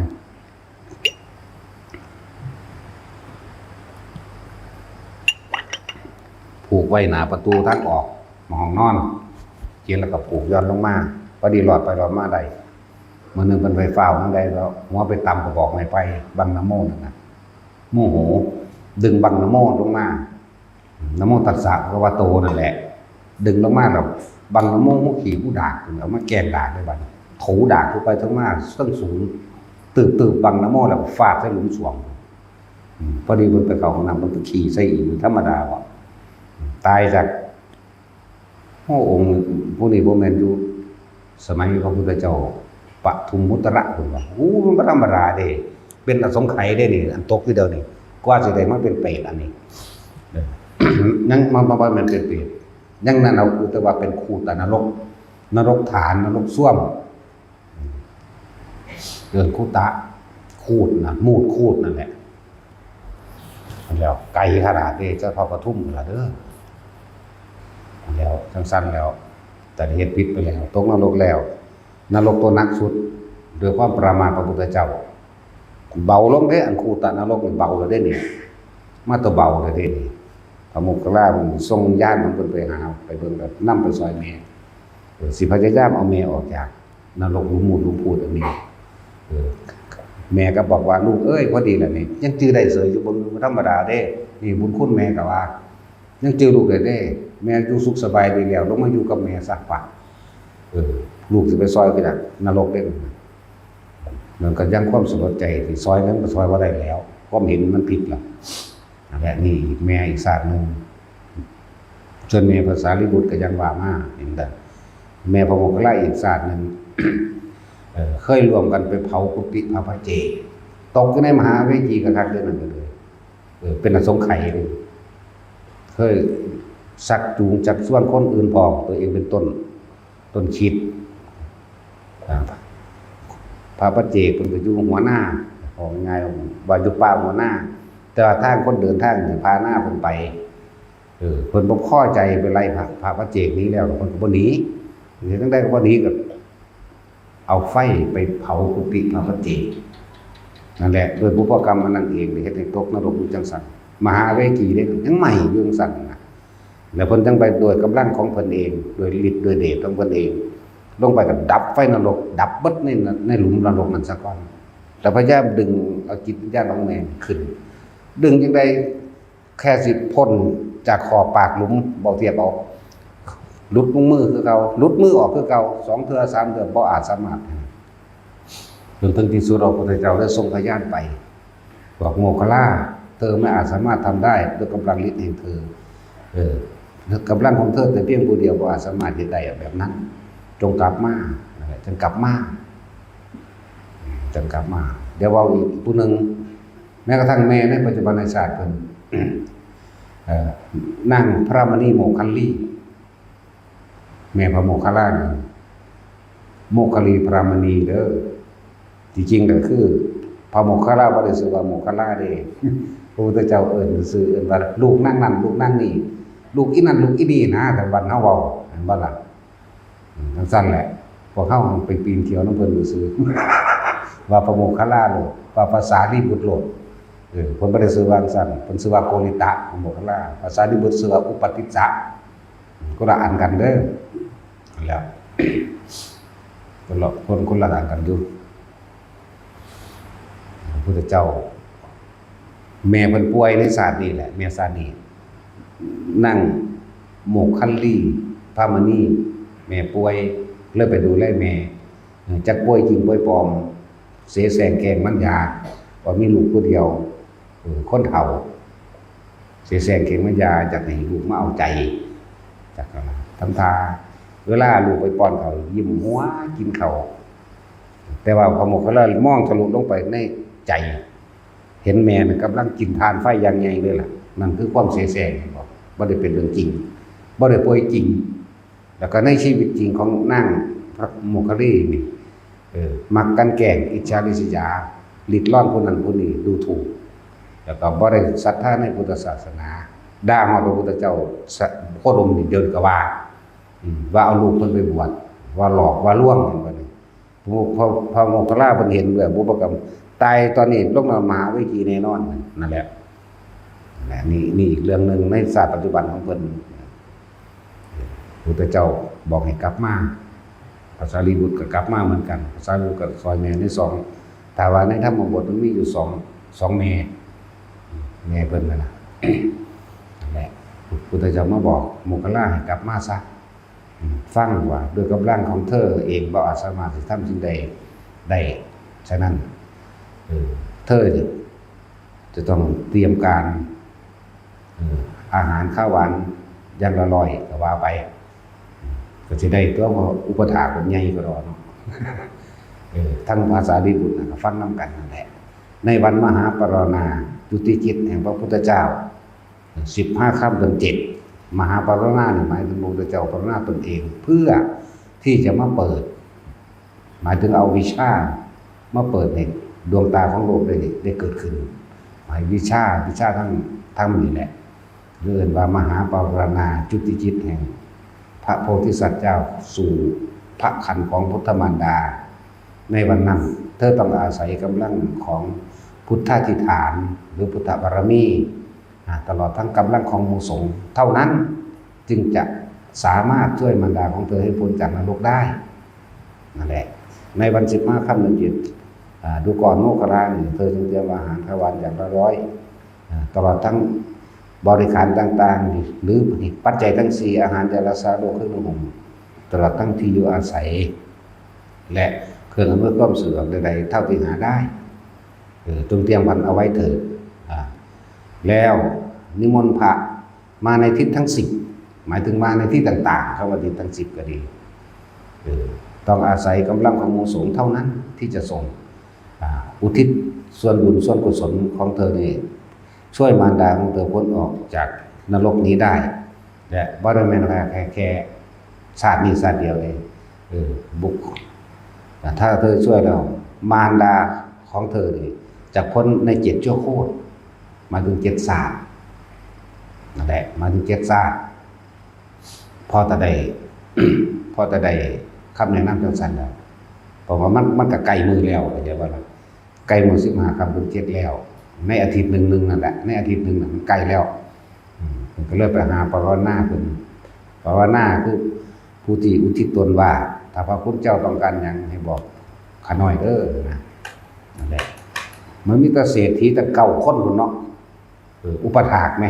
ผูกไว้หน้าประตูทางออกห้องนอน เขียนแล้วก็ผูกหย่อนลงมา พอดีลอดไปลอดมาได้ มื้อหนึ่งเพิ่นไปฟ้าวทางใดแล้ว หัวไปตำกระบอกไม้ไผ่ บังนะโมนั่นน่ะ โมโห ดึงบังนะโมลงมา นะโมตัสสะ ภะคะวะโต นั่นแหละ ดึงลงมาแล้ว บังนะโม หัวขี้หูดาก เอามาแกล้งดากเลยบัดนี้ ถูดากถูไปถูมา เทิงสูง ตืบๆ บังนะโม แล้วก็ฟาดใส่หลุมส้วม อืม พอดีเพิ่นไปเข้าห้องน้ำ เพิ่นไปขี้ใส่อีก ธรรมดาบ่ ตายจาก โอ้ องค์ผู้นี้บ่แม่นอยู่สมัยพระพุทธเจ้าปทุมมุตระพุ้นว่า โอ้ มันบ่ธรรมดาเด้ เป็นอสงไขยเด้นี่ อันตกอยู่เดี๋ยวนี้ กว่าสิได้มาเป็นเปรตอันนี้ เออ ยังมา มา มาแม่นเป็นเปรต ยังนั่นเอาคือแต่ว่าเป็นคูตนรก นรกฐาน นรกส้วม เอิ้นคูตะ คูดนะ มูดคูดนั่นแหละ แล้วไกลขนาดนี้ เจ้าพ่อปทุมล่ะเด้อ แล้วจั่งซั่นแล้ว แต่เฮ็ดผิดไปแล้ว ตกนรกแล้ว นรกตัวหนักสุด ด้วยความประมาทพระพุทธเจ้า เบาลงเด้ อันคูตะนรกนี่เบาแล้วเด้นี่ มาตัวเบาแล้วเด้นี่ พระโมคคัลลาเพิ่นส่งญาณของเพิ่นไปหา ไปเบิ่ง ก็นำไปซอยแม่ เออ สิพยายามเอาแม่ออกจากนรกหลุมมูดหลุมพูดอันนี้ เออ แม่ก็บอกว่า "ลูกเอ้ย พอดีแหละนี่ ยังจื่อได้เสยอยู่ บ่ธรรมดาเด้ นี่บุญคุณแม่ก็ว่า ยังจื่อลูกได้เด้ แม่อยู่สุขสบายดีแล้ว ลงมาอยู่กับแม่ซะปะ เออ ลูกสิไปซอยคือหยัง นรกเด้" มันก็ยังความสลดใจที่ซอยนั้นก็ซอยบ่ได้แล้ว ความเห็นมันผิดล่ะ นั่นแหละ นี่อีกแม่อีกชาติหนึ่ง ส่วนแม่พระสารีบุตรก็ยังว่ามา เห็นแต่แม่พระโมคคัลลาอีกชาติหนึ่ง เอ่อ เคยร่วมกันไปเผากุฏิพระปัจเจก ตกอยู่ในมหาเวจีกะคักเด้อนั่นก็เลย เอ่อ เป็นอสงไขยเลย เคยชักจูงชักชวนคนอื่นพร้อม ตัวเองเป็นต้น ต้นคิด อ่า พระปัจเจกเพิ่นก็อยู่หัวหน้า เอาง่ายๆว่าอยู่ป่าหัวหน้า แต่ว่าทางคนเดินทางสิพาหน้าเพิ่นไป เออ เพิ่นบ่พอใจไปไล่พระ พระปัจเจกหนีแล้ว เพิ่นก็บ่หนี เฮ็ดจั่งใดก็บ่หนี ก็เอาไฟไปเผากุฏิพระปัจเจก นั่นแหละ ด้วยบุพกรรมอันนั้นเอง เฮ็ดให้ตกนรกอยู่จั่งซั่น มหาเวจีเด้ ยังไหม้อยู่จั่งซั่นนะ แล้วเพิ่นจั่งไปโดยกำลังของเพิ่นเอง โดยฤทธิ์โดยเดชของเพิ่นเอง ลงไปก็ดับไฟนรก ดับเบิดใน ในหลุมนรกนั่นซะก่อน แล้วพยายามดึงเอาจิตวิญญาณของแม่ขึ้น ดึงจั่งใด แค่สิพ้นจากขอบปากหลุม บ่เทียบเอา หลุดมือคือเก่า หลุดมือออกคือเก่า สองเทื่อสามเทื่อ บ่อาจสามารถ จนถึงที่สุด พระพุทธเจ้าได้ทรงพยานไป บอก "โมคคัลลา เธอไม่อาจสามารถทำได้ด้วยกำลังฤทธิ์แห่งเธอ เออ กำลังของเธอแต่เพียงผู้เดียวบ่อาจสามารถเฮ็ดได้แบบนั้น จงกลับมา" นั่นแหละ จึงกลับมา จึงกลับมา เดี๋ยวเว้าอีกผู้หนึ่ง แม้กระทั่งแม่ในปัจจุบันชาติเพิ่น เอ่อ นางพระมณีโมคคัลลี แม่พระโมคคัลลานี่ โมคคัลลีพระมณีเด้อ ที่จริงก็คือ พระโมคคัลลาบ่ได้ชื่อว่าโมคคัลลาเด้ พระพุทธเจ้าเอิ้นซื่อ เอิ้นว่าลูกนางนั่น ลูกนางนี่ ลูกอีนั่น ลูกอีนี่นะ ทางบ้านเฮาเว้า เห็นบ่ล่ะ? อืม จั่งซั่นแหละ พวกเฮาไปปีนเที่ยวนำเพิ่นซื่อๆ ว่าพระโมคคัลลาโลด ว่าพระสารีบุตรโลด เออ เพิ่นบ่ได้ชื่อว่าจั่งซั่น เพิ่นชื่อว่าโกริตะ พระโมคคัลลา พระสารีบุตรชื่อว่าอุปติสสะ คนละอันกันเด้อ นั่นแหละ คนละ คน คนละอันกันอยู่ พระพุทธเจ้า แม่เพิ่นป่วยในชาตินี้แหละ แม่ชาตินี้ นางโมคคัลลีพระมณี แม่ป่วย เลยไปดูแลแม่ จักป่วยจริงป่วยปลอม เสแสร้งแกล้งมันยา ว่ามีลูกผู้เดียว คนเฒ่า เสแสร้งเข่งมันยา อยากให้ลูกมาเอาใจ จักนั่นล่ะ ทำท่า เวลาลูกไปป้อนข้าว ยิ้มหัวกินข้าว แต่ว่าพระโมคคัลลานามองทะลุลงไปในใจ เห็นแม่น่ะกำลังกินถ่านไฟอย่างใหญ่เลยล่ะ นั่นคือความเสแสร้ง เห็นบ่ บ่ได้เป็นเรื่องจริง บ่ได้ป่วยจริง แล้วก็ในชีวิตจริงของนางพระโมคคัลลีนี่ เออ มักกลั่นแกล้ง อิจฉาริษยา ริดรอนผู้นั้นผู้นี้ ดูถูก แล้วก็บ่ได้ศรัทธาในพุทธศาสนา ด่าฮอดพระพุทธเจ้า สะ โคดมนี่เดินกะว่า อืม ว่าเอาลูกเพิ่นไปบวช ว่าหลอก ว่าลวง เห็นบ่นี่ พระ พระ พระโมคคัลลาเพิ่นเห็นด้วยบุพกรรม ตายตอนนี้ลงนรกมหาเวทีแน่นอน นั่นแหละ นั่นแหละ นี่ นี่อีกเรื่องหนึ่งในศาสตร์ปัจจุบันของเพิ่น พุทธเจ้าบอกให้กลับมา พระสารีบุตรก็กลับมาเหมือนกัน พระสารีบุตรก็ซอยแม่ในสอง ถ้าว่าในธรรมบทมันมีอยู่สอง สองแม่ แม่เพิ่นนั่นน่ะ นั่นแหละ พุทธเจ้ามาบอกโมคคัลลาให้กลับมาซะ อืม ฟังว่าด้วยกำลังของเธอเองบ่อาจสามารถสิทำสิ่งใดได้ ฉะนั้น เออ เธอจะต้องเตรียมการ เออ อาหารข้าวหวานอย่างละร้อยก็ว่าไป ก็สิได้ตัว อุปถากเพิ่นใหญ่กว่าดอกเนาะ เออ ทั้งพระสารีบุตรน่ะก็ฟังนำกันนั่นแหละ ในวันมหาปารณาจุติจิตแห่งพระพุทธเจ้า สิบห้าค่ำเดือนเจ็ด มหาปารณานี่หมายถึงพระพุทธเจ้าปารณาตนเอง เพื่อที่จะมาเปิด หมายถึงเอาวิชามาเปิดให้ดวงตาของโลกได้ ได้เกิดขึ้น หมายวิชา วิชาทั้ง ทั้งนี้แหละ เรียกว่ามหาปารณาจุติจิตแห่งพระโพธิสัตว์เจ้าสู่พระคันของพุทธมารดา ในวันนั้นเธอต้องอาศัยกำลังของพุทธาธิฐาน หรือพุทธบารมี อ่า ตลอดทั้งกำลังของหมู่สงฆ์เท่านั้น จึงจะสามารถช่วยมารดาของเธอให้พ้นจากนรกได้ นั่นแหละ ในวันสิบห้าค่ำเดือนเจ็ด อ่า ดูก่อนโมคคัลลานี่ เธอจงเตรียมอาหารข้าวหวานอย่างละร้อย อ่า ตลอดทั้งบริขารต่างๆ หรือปัจจัยทั้งสี่ อาหารยารักษาโรค เครื่องนุ่งห่ม ตลอดทั้งที่อยู่อาศัย และเครื่องอำนวยความสะดวกใดๆ เท่าที่หาได้ เออ จงเตรียมพันเอาไว้เถิด อ่า แล้วนิมนต์พระมาในทิศทั้งสิบ หมายถึงมาในที่ต่างๆ คำว่าทิศทั้งสิบก็ดี เออ ต้องอาศัยกำลังของหมู่สงฆ์เท่านั้นที่จะส่ง อ่า อุทิศส่วนบุญส่วนกุศลของเธอนี่ ช่วยมารดาของเธอพ้นออกจากนรกนี้ได้ และบ่ได้แม่นว่าแค่ แค่ชาตินี้ชาติเดียวเลย เออ บุคคล แต่ถ้าเธอช่วยแล้ว มารดาของเธอนี่จะพ้นในเจ็ดชั่วโคตร หมายถึงเจ็ดชาติ นั่นแหละ หมายถึงเจ็ดชาติ พอจะได้ พอจะได้คำแนะนำจังซั่นแล้ว เพราะว่ามัน มันก็ใกล้มื้อแล้ว เข้าใจบ่ล่ะ ใกล้มื้อสิบห้าค่ำเดือนเจ็ดแล้ว ในอาทิตย์หนึ่งหนึ่งนั่นแหละ ในอาทิตย์หนึ่งน่ะมันใกล้แล้ว อืม เพิ่นก็เลยไปหาปารณาเพิ่น ปารณาคือผู้ที่อุทิศตนว่า ถ้าพระคุณเจ้าต้องการหยังให้บอกข้าน้อยเด้อนะ นั่นแหละ มันมีแต่เศรษฐีตั้งเก้าคนพุ้นเนาะ เออ อุปถากแหม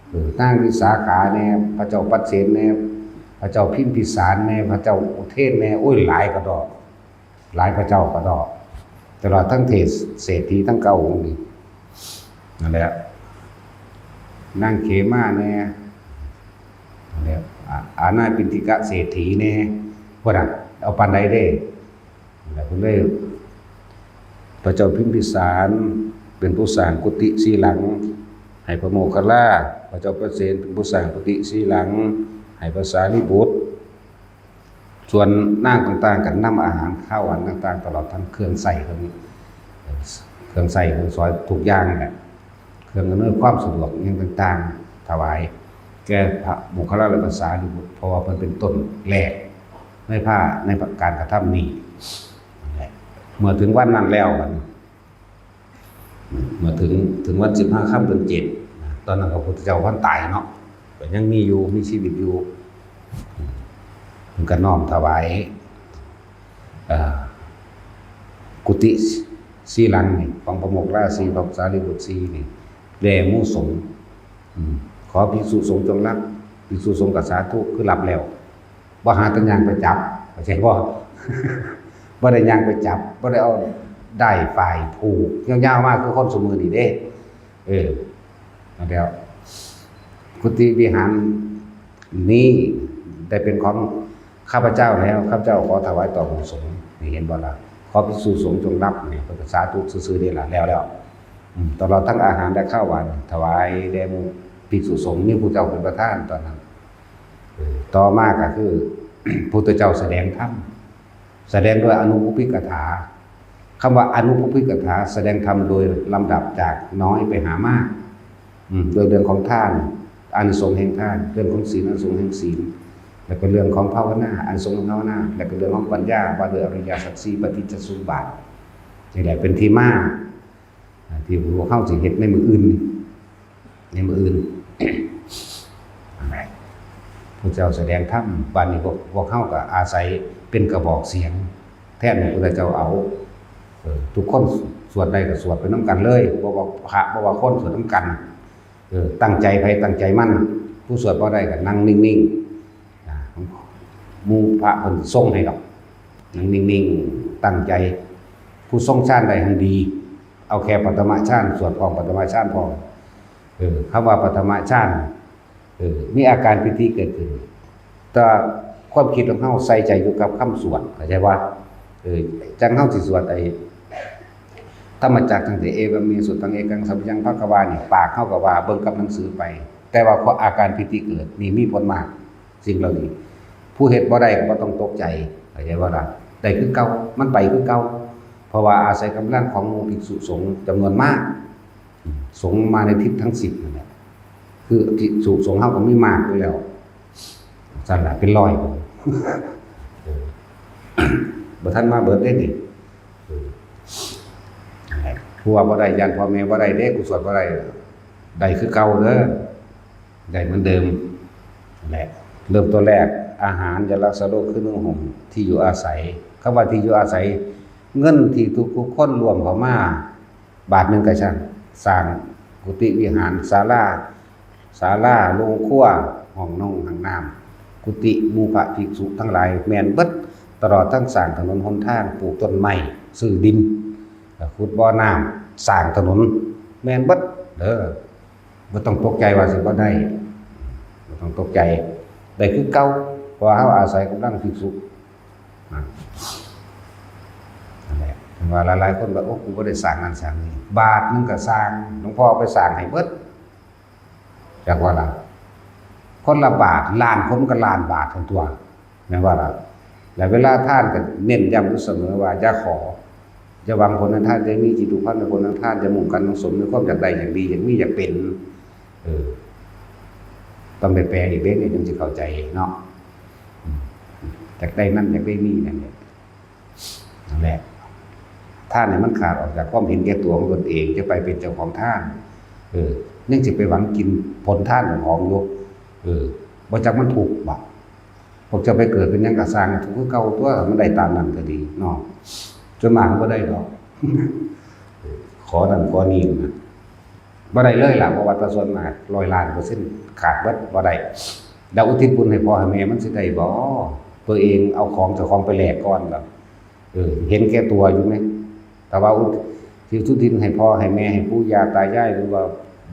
เออ นางวิสาขาแหน่ พระเจ้าปัสเสนแหน่ พระเจ้าพิมพิสารแหน่ พระเจ้าอุเทนแหน่ โอ้ย หลายกะด้อ หลายพระเจ้ากะด้อ ตลอดทั้งเทศเศรษฐีทั้งเก้าองค์นี่ นั่นแหละ นางเขมาแหน่ นั่นแหละ อา อานาปิณฑิกะเศรษฐีแหน่ พุ้นน่ะ เอาปานใดเด้ แล้วเพิ่นเลย พระเจ้าพิมพิสารเป็นผู้สร้างกุฏิสี่หลังให้พระโมคคัลลา พระเจ้าปัสเสนเป็นผู้สร้างกุฏิสี่หลังให้พระสารีบุตร ส่วนนางต่างๆ ก็นำอาหารข้าวหวานต่างๆ ตลอดทั้งเครื่องใช้ของ เครื่องใช้เครื่องสอยทุกอย่างนั่นแหละ เครื่องอำนวยความสะดวกอิหยังต่างๆ ถวายแก่พระโมคคัลลาและพระสารีบุตร เพราะว่าเพิ่นเป็นต้นแรกในพระ ในการกระทำนี้ เมื่อถึงวันนั้นแล้ว บัดนี้ เมื่อถึง ถึงวันสิบห้าค่ำเดือนเจ็ดนะ ตอนนั้นพระพุทธเจ้าบ่ทันตายเนาะ ก็ยังมีอยู่ มีชีวิตอยู่ เพิ่นก็น้อมถวาย เอ่อ กุฏิสี่หลังนี่ ของพระโมคคัลลาสี่ พระสารีบุตรสี่นี่ แด่หมู่สงฆ์ อืม ขอภิกษุสงฆ์จงรับ ภิกษุสงฆ์ก็สาธุ คือรับแล้ว บ่หาแต่ย่างไปจับ เข้าใจบ่ บ่ได้ย่างไปจับ บ่ได้เอาด้ายฝ้ายผูกยาวๆ มาคือคนซุมื้อนี้เด้ เออ นั่นแล้ว กุฏิวิหารนี้ได้เป็นของข้าพเจ้าแล้ว ข้าพเจ้าขอถวายต่อหมู่สงฆ์ นี่เห็นบ่ล่ะ? ขอภิกษุสงฆ์จงรับ นี่เพิ่นก็สาธุซื่อๆนี่ล่ะ แล้วแล้ว อืม ตลอดทั้งอาหารและข้าวหวาน ถวายแด่หมู่ภิกษุสงฆ์ มีผู้เจ้าเป็นประธานตอนนั้น เออ ต่อมาก็คือ พุทธเจ้าแสดงธรรม แสดงด้วยอนุปปิกถา คำว่าอนุปปิกถา แสดงธรรมโดยลำดับจากน้อยไปหามาก อืม โดยเรื่องของทาน อานิสงส์แห่งทาน เรื่องของศีล อานิสงส์แห่งศีล แล้วก็เรื่องของภาวนา อานิสงส์ของภาวนา แล้วก็เรื่องของปัญญา ว่าด้วยอริยสัจสี่ ปฏิจจสมุปบาท นี่แหละเป็นที่มา อ่า ที่พวกเฮาสิเฮ็ดในมื้ออื่น ในมื้ออื่น พระเจ้าแสดงธรรม บัดนี้พวก พวกเฮาก็อาศัยเป็นกระบอกเสียง แทนพระพุทธเจ้าเอา เออ ทุกคนสวดได้ก็สวดไปนำกันเลย บ่ว่าพระ บ่ว่าคน สวดนำกัน เออ ตั้งใจไผตั้งใจมัน ผู้สวดบ่ได้ก็นั่งนิ่งๆ อ่า หมู่พระเพิ่นทรงให้ดอก นั่งนิ่งๆ ตั้งใจ ผู้ทรงฌานได้หั่นดี เอาแค่ปฐมฌาน สวดพร้อมปฐมฌานพร้อม เออ คำว่าปฐมฌาน เออ มีอาการปีติเกิดขึ้น แต่ความคิดของเฮาใส่ใจอยู่กับคำสวด เข้าใจบ่? เออ จั่งเฮาสิสวดไอ้ธรรมจักรจั่งซี้ เอวัมเมสุตตังเอกังสัพพะยังภควานี่ ปากเฮาก็ว่าเบิ่งกับหนังสือไป แต่ว่าเพราะอาการปีติเกิด นี่มีผลมาก สิ่งเหล่านี้ ผู้เฮ็ดบ่ได้ก็บ่ต้องตกใจ เข้าใจบ่ล่ะ? ได้คือเก่า มันไปคือเก่า เพราะว่าอาศัยกำลังของหมู่ภิกษุสงฆ์จำนวนมาก สงฆ์มาในทิศทั้งสิบนั่นแหละ คือภิกษุสงฆ์เฮาก็มีมากอยู่แล้ว ซั่นล่ะ เป็นร้อย เออ บ่ทันมาเบิดเด้นี่ เออ นั่นแหละ ผู้ว่าบ่ได้ ย้านพ่อแม่บ่ได้เด้ กูสวดบ่ได้ ได้คือเก่าเด้อ ได้เหมือนเดิม นั่นแหละ เริ่มต้นแรก อาหาร ยารักษาโรค เครื่องนุ่งห่ม ที่อยู่อาศัย คำว่าที่อยู่อาศัย เงินที่ทุกๆคนรวมเข้ามา บาทหนึ่งก็ช่าง สร้างกุฏิวิหาร ศาลา ศาลา โรงครัว ห้องนงห้องน้ำ กุฏิหมู่พระภิกษุทั้งหลาย แม่นเบิด ตลอดทั้งสร้างถนนหนทาง ปลูกต้นไม้ ซื้อดิน ขุดบ่อน้ำ สร้างถนน แม่นเบิดเด้อ บ่ต้องตกใจว่าสิบ่ได้ บ่ต้องตกใจ ได้คือเก่า เพราะว่าเฮาอาศัยกำลังภิกษุ นะ นั่นแหละ เห็นว่าหลายๆคนว่า โอ้ กูบ่ได้สร้างนั่นสร้างนี่ บาทหนึ่งก็สร้าง หลวงพ่อเอาไปสร้างให้เบิด จักว่าล่ะ คนละบาท ล้านคนมันก็ล้านบาททั้งตัว แม่นว่าล่ะ และเวลาทานก็เน้นย้ำอยู่เสมอว่า อย่าขอ อย่าหวังผลทางทาน อย่ามีจิตผูกพันในผลทางทาน อย่ามุ่งกันหวังสมในความอยากได้อยากดี อยากมีอยากเป็น เออ ต้องได้แปลอีกเด้ นี่จึงสิเข้าใจเนาะ อืม อยากได้นั่น อยากได้นี่ นั่นแหละ นั่นแหละ ทานนี่มันขาดออกจากความเห็นแก่ตัวของตนเอง จะไปเป็นเจ้าของทาน เออ ยังสิไปหวังกินผลทานของของอยู่ เออ บ่จักมันทุกข์บ่ พวกเจ้าไปเกิดเป็นหยังก็ซ่าง ทุกข์คือเก่าตั๊ว มันได้ตามนั้นก็ดีเนาะ ส่วนมากมันบ่ได้ดอก ขอนั่นขอนี่นะ บ่ได้เลยล่ะ เพราะว่าแต่ส่วนมาก ร้อยล้านเปอร์เซ็นต์ ขาดเบิด บ่ได้ แล้วอุทิศบุญให้พ่อให้แม่มันสิได้บ่ ตัวเองเอาของเจ้าของไปแลกก่อนล่ะ เออ เห็นแก่ตัวอยู่ไหม แต่ว่าอุทิศ อุทิศให้พ่อให้แม่ ให้ปู่ย่าตายาย หรือว่า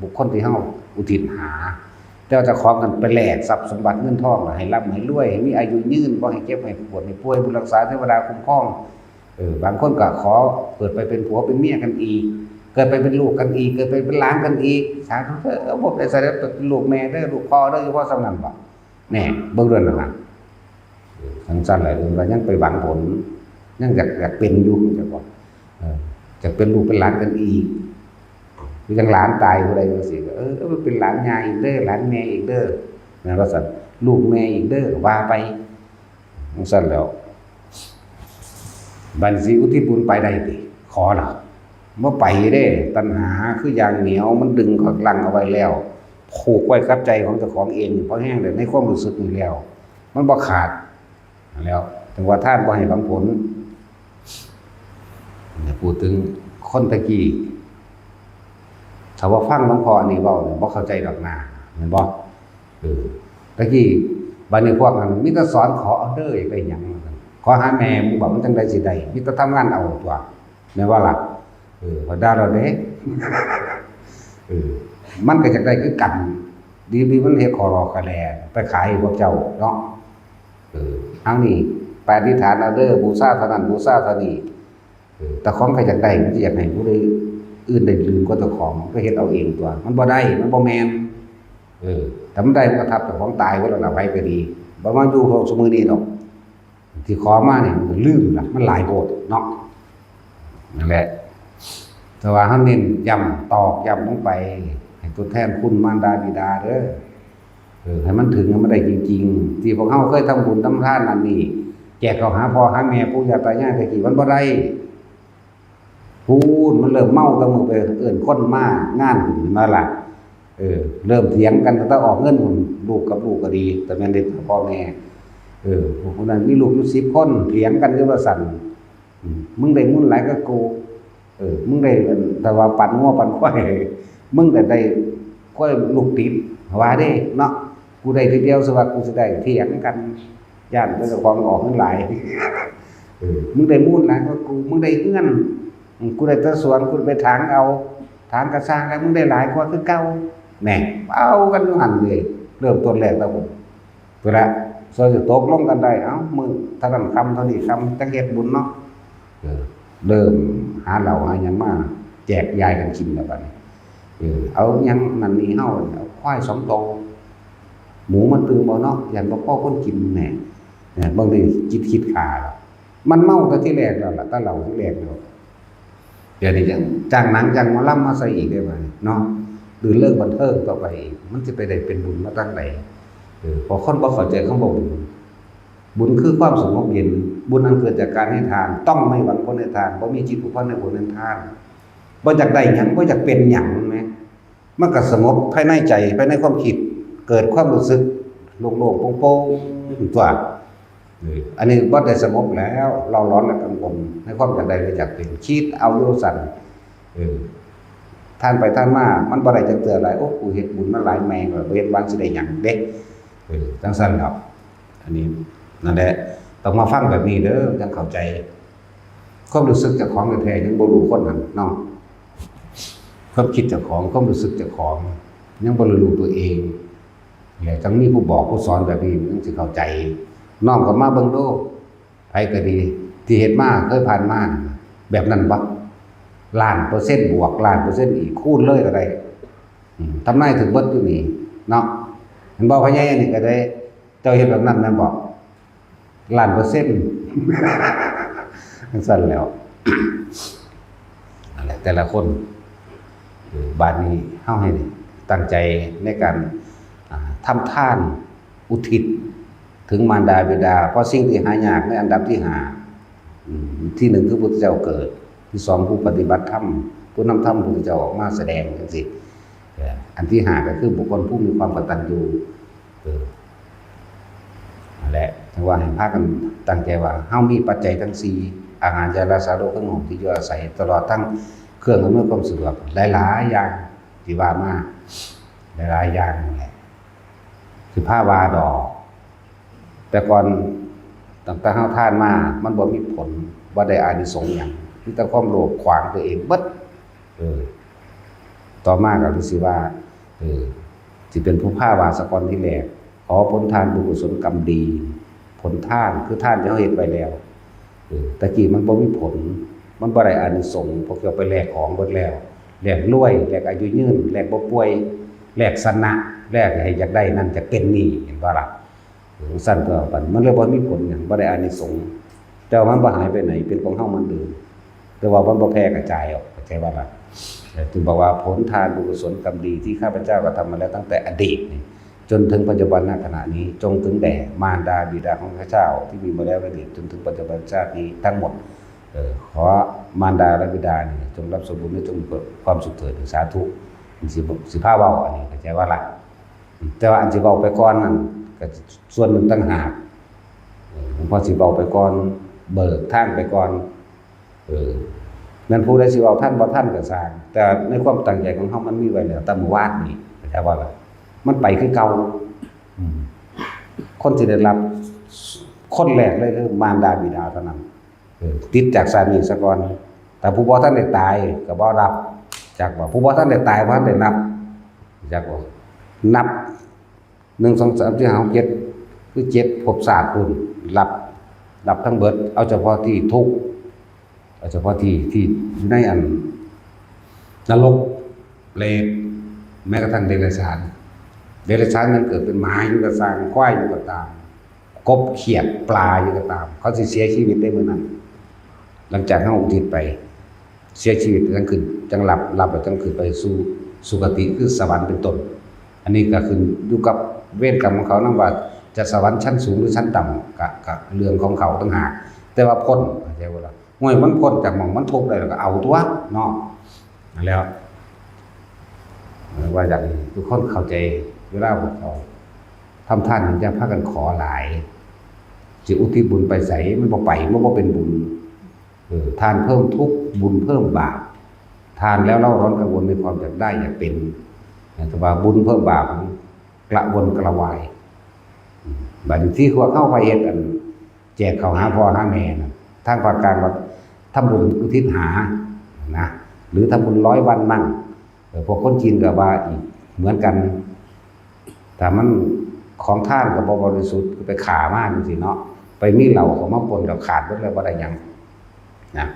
บุคคลที่เฮาอุทิศหา แต่ว่าเจ้าของกันไปแลกทรัพย์สมบัติเงินทองล่ะ ให้ร่ำให้รวย ให้มีอายุยืน บ่ให้เจ็บให้ปวดให้ป่วย บุญรักษาเทวดาคุ้มครอง เออ บางคนก็ขอเกิดไปเป็นผัวเป็นเมียกันอีก เกิดไปเป็นลูกกันอีก เกิดไปเป็นหลานกันอีก สาธุเด้อ บ่ได้สำเร็จเป็นลูกแม่เด้อ ลูกพ่อเด้อ อยู่พอส่ำนั้นบ่ แน่ เบิ่งเรื่องนั้นล่ะ เออ จั่งซั่นแหละ เออ ว่ายังไปหวังผล ยังอยาก อยากเป็นอยู่ จั่งบ่ เออ อยากเป็นลูกเป็นหลานกันอีก คือจั่งหลานตายผู้ใดจั่งซี้ ก็ เออ เออ เป็นหลานย่าอีกเด้อ หลานแม่อีกเด้อ แม่นว่าซั่น ลูกแม่อีกเด้อ ว่าไป จั่งซั่นแหล้ว บัดสิอุทิศบุญไปได้ติ ขอล่ะ บ่ไปเด้ ตัณหาคืออย่างเหนียว มันดึงข้างหลังเอาไว้แล้ว ผูกไว้กับใจของเจ้าของเอง พอแฮงแล้ว ในความรู้สึกนี่แล้ว มันบ่ขาด นั่นแหล้ว ถึงว่าทานบ่ให้หวังผล เนี่ย พูดถึงคนตะกี้ ถ้าว่าฟังหลวงพ่ออันนี้เว้าเนี่ย บ่เข้าใจดอกนา แม่นบ่ เออ ตะกี้ บัดนี้พวกนั้นมีแต่สอนขอเอาเด้อ อยากได้หยัง ขอหาแม่มึงบอกมันจั่งใดสิได้ มีแต่ทำงานเอาตั๊ว แม่นบ่ล่ะ เออ พอด่าเราเด้ เออ มันก็อยากได้คือกัน ดีๆ มันเฮ็ดขอรอขอแลไปขายให้พวกเจ้าเนาะ เออ ทางนี้ไปอธิษฐานเอาเด้อ บูชาเท่านั้น บูชาเท่านี้ เออ แต่ของก็อยากได้ มันสิอยากให้ผู้ใดอื่นได้ลื่นกว่าเจ้าของ มันก็เฮ็ดเอาเองตัว มันบ่ได้ มันบ่แม่น เออ แต่มันได้มันก็ทับเจ้าของตายเบิดแล้วล่ะ ไผก็ดี บ่มาอยู่พวกซุมื้อนี้ดอก ที่ขอมานี่มันลืมล่ะ มันหลายโพดเนาะ นั่นแหละ แต่ว่าเฮาเน้นย้ำตอกย้ำลงไป ให้ทดแทนคุณมารดาบิดาเด้อ เออ ให้มันถึง ให้มันได้จริงๆ ที่พวกเฮาเคยทำบุญทำทานนั่นนี่ แจกข้าวหาพ่อหาแม่ปู่ย่าตายายแต่กี้มันบ่ได้ พู้นมันเริ่มเมาตั้งมื้อไปเอิ้นคนมางานพุ้น เห็นบ่ล่ะ เออ เริ่มเถียงกันตั้งแต่ออกเงินพุ้น ลูกกับลูกก็ดี แต่แม่นเด็กพ่อแม่ เออ พวกนั้นมีลูกอยู่สิบคน เถียงกันอยู่ว่าซั่น อืม มึงได้บุญหลายกว่ากู เออ มึงได้ แต่ว่าปันงัวปันควาย มึงได้ ได้ควายลูกติด ว่าเด้เนาะ กูได้ทีเดียว สิว่ากูสิได้ เถียงกัน ย้านแต่เจ้าของออกเงินหลาย เออ มึงได้มูลหลายกว่ากู มึงได้เฮือน อืม กูได้แต่สวน กูไปถางเอา ถางกะซ่างแล้ว มึงได้หลายกว่าคือเก่า แหม เอากันอยู่หั่นเลย เริ่มต้นแรกแล้วผม เวลา ส่วนสิตกลงกันได้ เอ้า มื้อเท่านั้นค่ำเท่านี้ค่ำ จั่งเฮ็ดบุญเนาะ เออ เริ่มหาเหล้าหาหยังมาแจกยายกันกินแล้วบัดนี้ เออ เอาหยังนั่นนี่เฮา เอาควายสองโต หมูมาตื่มเอาเนาะ ย่านบ่พอคนกินแหน่ เนี่ย บางทีคิด คิดฆ่าแล้ว มันเมาแต่ทีแรกแล้วล่ะ แต่เหล้าทีแรกแล้ว เดี๋ยวนี้ยังจ้างหนังจ้างหมอลำมาใส่อีกได้บัดนี้เนาะ รื่นเริงบันเทิงต่อไปอีก มันสิไปได้เป็นบุญมาทางใด เออ เพราะคนบ่เข้าใจคำว่าบุญ บุญคือความสงบเย็น บุญอันเกิดจากการให้ทาน ต้องไม่หวังผลให้ทาน บ่มีจิตผูกพันในผลแห่งทาน บ่อยากได้หยัง บ่อยากเป็นหยังแหม มันก็สงบภายในใจ ภายในความคิด เกิดความรู้สึกโล่งๆโปร่งๆตัว เออ อันนี้บ่ได้สงบแล้ว เร่าร้อนและกังวลในความอยากได้และอยากเป็น คิดเอาอยู่ซั่น เออ ทานไปทานมา มันบ่ได้จักเทื่อหลาย โอ้ กูเฮ็ดบุญมาหลายแม่งแล้ว บ่เฮ็ดหวังสิได้หยังเด้ เออ จั่งซั่นดอก อันนี้ นั่นแหละ ต้องมาฟังแบบนี้เด้อ จั่งเข้าใจ ความรู้สึกเจ้าของแท้ๆ ยังบ่รู้คนหั่นเนาะ ความคิดเจ้าของ ความรู้สึกเจ้าของ ยังบ่รู้ตัวเอง เนี่ย จั่งมีผู้บอกผู้สอนแบบนี้ มันจั่งสิเข้าใจ น้อมกลับมาเบิ่งดู ไผก็ดี ที่เฮ็ดมา เคยผ่านมา แบบนั้นบ่ ล้านเปอร์เซ็นต์บวก ล้านเปอร์เซ็นต์อีก คูณเลยก็ได้ อืม ทำนายถืกเบิดอยู่นี่ เนาะ เห็นบ่ พ่อใหญ่อันนี้ก็ได้ เจ้าเฮ็ดแบบนั้นแม่นบ่ ล้านเปอร์เซ็นต์ จั่งซั่นแหล้ว นั่นแหละ แต่ละคน เออ บาดนี้เฮาให้ตั้งใจในการ อ่า ทำทานอุทิศถึงมารดาบิดา เพราะสิ่งที่หายากในอันดับที่ห้า อืม ที่หนึ่งคือพุทธเจ้าเกิด ที่สองผู้ปฏิบัติธรรม ผู้นำธรรมพุทธเจ้าออกมาแสดงจั่งซี้ เออ อันที่ห้าก็คือบุคคลผู้มีความกตัญญู เออ นั่นแหละ จั่งว่าให้พากันตั้งใจว่าเฮามีปัจจัยทั้งสี่ อาหาร ยารักษาโรค เครื่องนุ่งห่ม ที่อยู่อาศัย ตลอดทั้งเครื่องอำนวยความสะดวก หลายๆ อย่างที่ว่ามา หลายๆ อย่างนั่นแหละ สิพาว่าดอก แต่ก่อน ตั้งแต่เฮาทานมา มันบ่มีผล บ่ได้อานิสงส์หยัง มีแต่ความโลภขวางตัวเองเบิด เออ ต่อมาก็รู้สึกว่า เออ สิเป็นผู้พาว่าซะก่อนทีแรก ขอผลทานบุญกุศลกรรมดี ผลทานคือทานที่เฮาเฮ็ดไว้แล้ว เออ แต่กี้มันบ่มีผล มันบ่ได้อานิสงส์ พวกเจ้าไปแลกของเบิดแล้ว แลกรวย แลกอายุยืน แลกบ่ป่วย แลกชนะ แลกให้อยากได้นั่นอยากเป็นนี่ เห็นบ่ล่ะ เออ ซั่นตัวบัด มันเลยบ่มีผลหยัง บ่ได้อานิสงส์ แต่ว่ามันบ่หายไปไหน เป็นของเฮาเหมือนเดิม แต่ว่ามันบ่แพร่กระจายออก เข้าใจบ่ล่ะ เออ จึงบอกว่าผลทานบุญกุศลกรรมดีที่ข้าพเจ้ากระทำมาแล้วตั้งแต่อดีตนี่ จนถึงปัจจุบันณขณะนี้ จงถึงแด่มารดาบิดาของข้าพเจ้าที่มีมาแล้วในอดีต จนถึงปัจจุบันชาตินี้ทั้งหมด เออ ขอมารดาและบิดานี่จงรับสมบูรณ์และจงมีความสุขเถิด สาธุ สิ สิพาเว้าอันนี้ เข้าใจบ่ล่ะ แต่ว่าอันสิเว้าไปก่อนนั่นก็ส่วนหนึ่งต่างหาก เออ หลวงพ่อสิเว้าไปก่อน เบิกทางไปก่อน เออ แม่นผู้ใดสิเว้าทันบ่ทันก็ซ่าง แต่ในความตั้งใจของเฮามันมีไว้แล้ว แต่มื้อวานนี้ เข้าใจบ่ล่ะ มันไปคือเก่า อืม คนที่ได้รับ คนแรกเลยคือมารดาบิดาเท่านั้น เออ ติดจากชาตินี้ซะก่อน แต่ผู้บ่ทันได้ตายก็บ่รับ จักบ่ ผู้บ่ทันได้ตายบ่ทันได้นับ จักบ่ นับ หนึ่ง สอง สาม สี่ ห้า หก เจ็ด คือเจ็ดภพชาติพู้น รับ รับทั้งเบิด เอาเฉพาะที่ทุกข์ เอาเฉพาะที่ ที่อยู่ในอัน นรก เปรต แม้กระทั่งเดรัจฉาน เดรัจฉานยังเกิดเป็นหมาอยู่ก็ซ่าง ควายอยู่ก็ตาม กบเขียดปลาอยู่ก็ตาม เขาสิเสียชีวิตในมื้อนั้น หลังจากเฮาอุทิศไป เสียชีวิตจั่งขึ้น จั่งหลับ หลับแล้วจั่งขึ้นไปสู่สุคติคือสวรรค์เป็นต้น อันนี้ก็ขึ้นอยู่กับเวรกรรมของเขานำว่าจะสวรรค์ชั้นสูงหรือชั้นต่ำ ก็ ก็เรื่องของเขาต่างหาก แต่ว่าพ้น เข้าใจบ่ล่ะ ห่วย มันพ้นจากหม่องมันทุกข์ได้แล้วก็เอาตั๊วเนาะ นั่นแหล้ว เอ่อ ว่าอยากให้ทุกคนเข้าใจ เวลาพวกเขาทำทานนี่อย่าพากันขอหลาย สิอุทิศบุญไปไส มันบ่ไป มันบ่เป็นบุญ เออ ทานเพิ่มทุกข์ บุญเพิ่มบาป ทานแล้วเร่าร้อนกังวลในความอยากได้อยากเป็น นะ แต่ว่าบุญเพิ่มบาป กระวนกระวาย อืม บัดนี้ที่พวกเขาไปเฮ็ดอัน แจกข้าวหาพ่อหาแม่น่ะ ทางภาคกลางว่าทำบุญอุทิศหา นะ หรือทำบุญร้อยวันมั่ง เออ พวกคนจีนก็ว่าอีกเหมือนกัน ถ้ามันของทานก็บ่บริสุทธิ์ ก็ไปฆ่ามาจั่งซี้เนาะ ไปมีเหล้าเข้ามาปนก็ขาดเบิดแล้ว บ่ได้หยัง นะ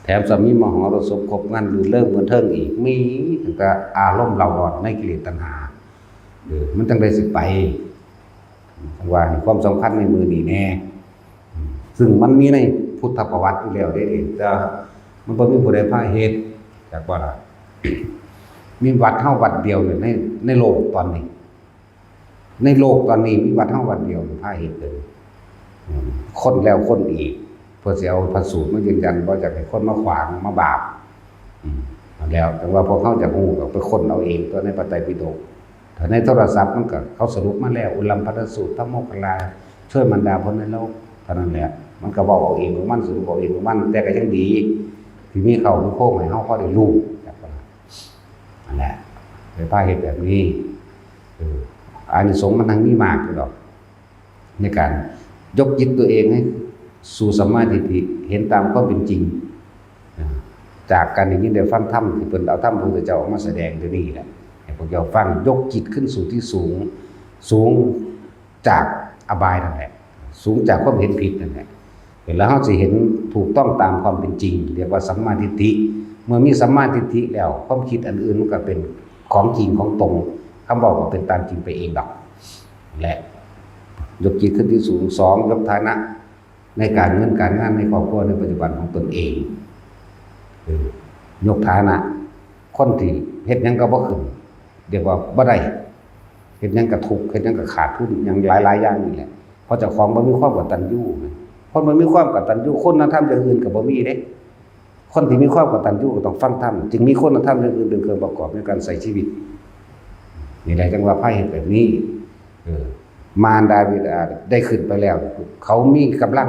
แถมซ้ำมีมหรสพครบงานรื่นเริงบันเทิงอีก มีตั้งแต่อารมณ์เร่าร้อนในกิเลสตัณหา เออ มันจั่งใดสิไป จั่งว่าให้ความสำคัญในมื้อนี้แน่ ซึ่งมันมีในพุทธประวัติอยู่แล้วเด้ แต่มันบ่มีผู้ใดพาเฮ็ด จักบ่ล่ะ มีวัดเฮาวัดเดียวเนี่ย ใน ในโลกตอนนี้ ในโลกตอนนี้มีวัดเฮาวัดเดียวพาเฮ็ดเลย อืม ค้นแล้วค้นอีก เพื่อสิเอาพระสูตรมายืนยัน บ่อยากให้คนมาขวางมาบาป อืม แล้ว แต่ว่าพวกเฮาอยากฮู้ก็ไปค้นเอาเองตั๊วในพระไตรปิฎก ถ้าในโทรศัพท์มันก็เขาสรุปมาแล้ว อุลัมพนสูตร ธัมโมคคัลลา ช่วยมารดาพ้นนรก เท่านั้นแหละ มันก็เว้าเอาเองของมัน สรุปเอาเองของมัน แต่ก็ยังดี ที่มีเขามีโครงให้เฮาพอได้รู้ จักบ่ล่ะ นั่นแหละ ไปพาเฮ็ดแบบนี้ เออ อานิสงส์มันทั้งมีมากอยู่ดอก ในการยกจิตตัวเองให้สู่สัมมาทิฏฐิ เห็นตามความเป็นจริง อ่า จากการได้ยินได้ฟังธรรม ที่เพิ่นเอาธรรมพระพุทธเจ้าออกมาแสดงเดี๋ยวนี้แหละ ให้พวกเจ้าฟัง ยกจิตขึ้นสู่ที่สูง สูงจากอบายนั่นแหละ สูงจากความเห็นผิดนั่นแหละ แล้วเฮาสิเห็นถูกต้องตามความเป็นจริง เรียกว่าสัมมาทิฏฐิ เมื่อมีสัมมาทิฏฐิแล้ว ความคิดอันอื่นมันก็เป็นของจริงของตรง คำเว้าก็เป็นตามจริงไปเองดอก และยกจิตขึ้นที่สูง สอง ยกฐานะในการเงินการงานในครอบครัวในปัจจุบันของตนเอง เออ ยกฐานะ คนที่เฮ็ดหยังก็บ่ขึ้น เรียกว่าบ่ได้ เฮ็ดหยังก็ทุกข์ เฮ็ดหยังก็ขาดทุน หยังหลายๆอย่างนี่แหละ เพราะเจ้าของบ่มีความกตัญญูไง คนบ่มีความกตัญญู คุณธรรมอย่างอื่นก็บ่มีเด้ คนที่มีความกตัญญูก็ต้องฟังธรรม จึงมีคุณธรรมอย่างอื่นเป็นเครื่องประกอบในการใช้ชีวิต นี่แหละจั่งว่าพาเฮ็ดแบบนี้ เออ มารดาบิดาได้ขึ้นไปแล้ว เขามีกำลัง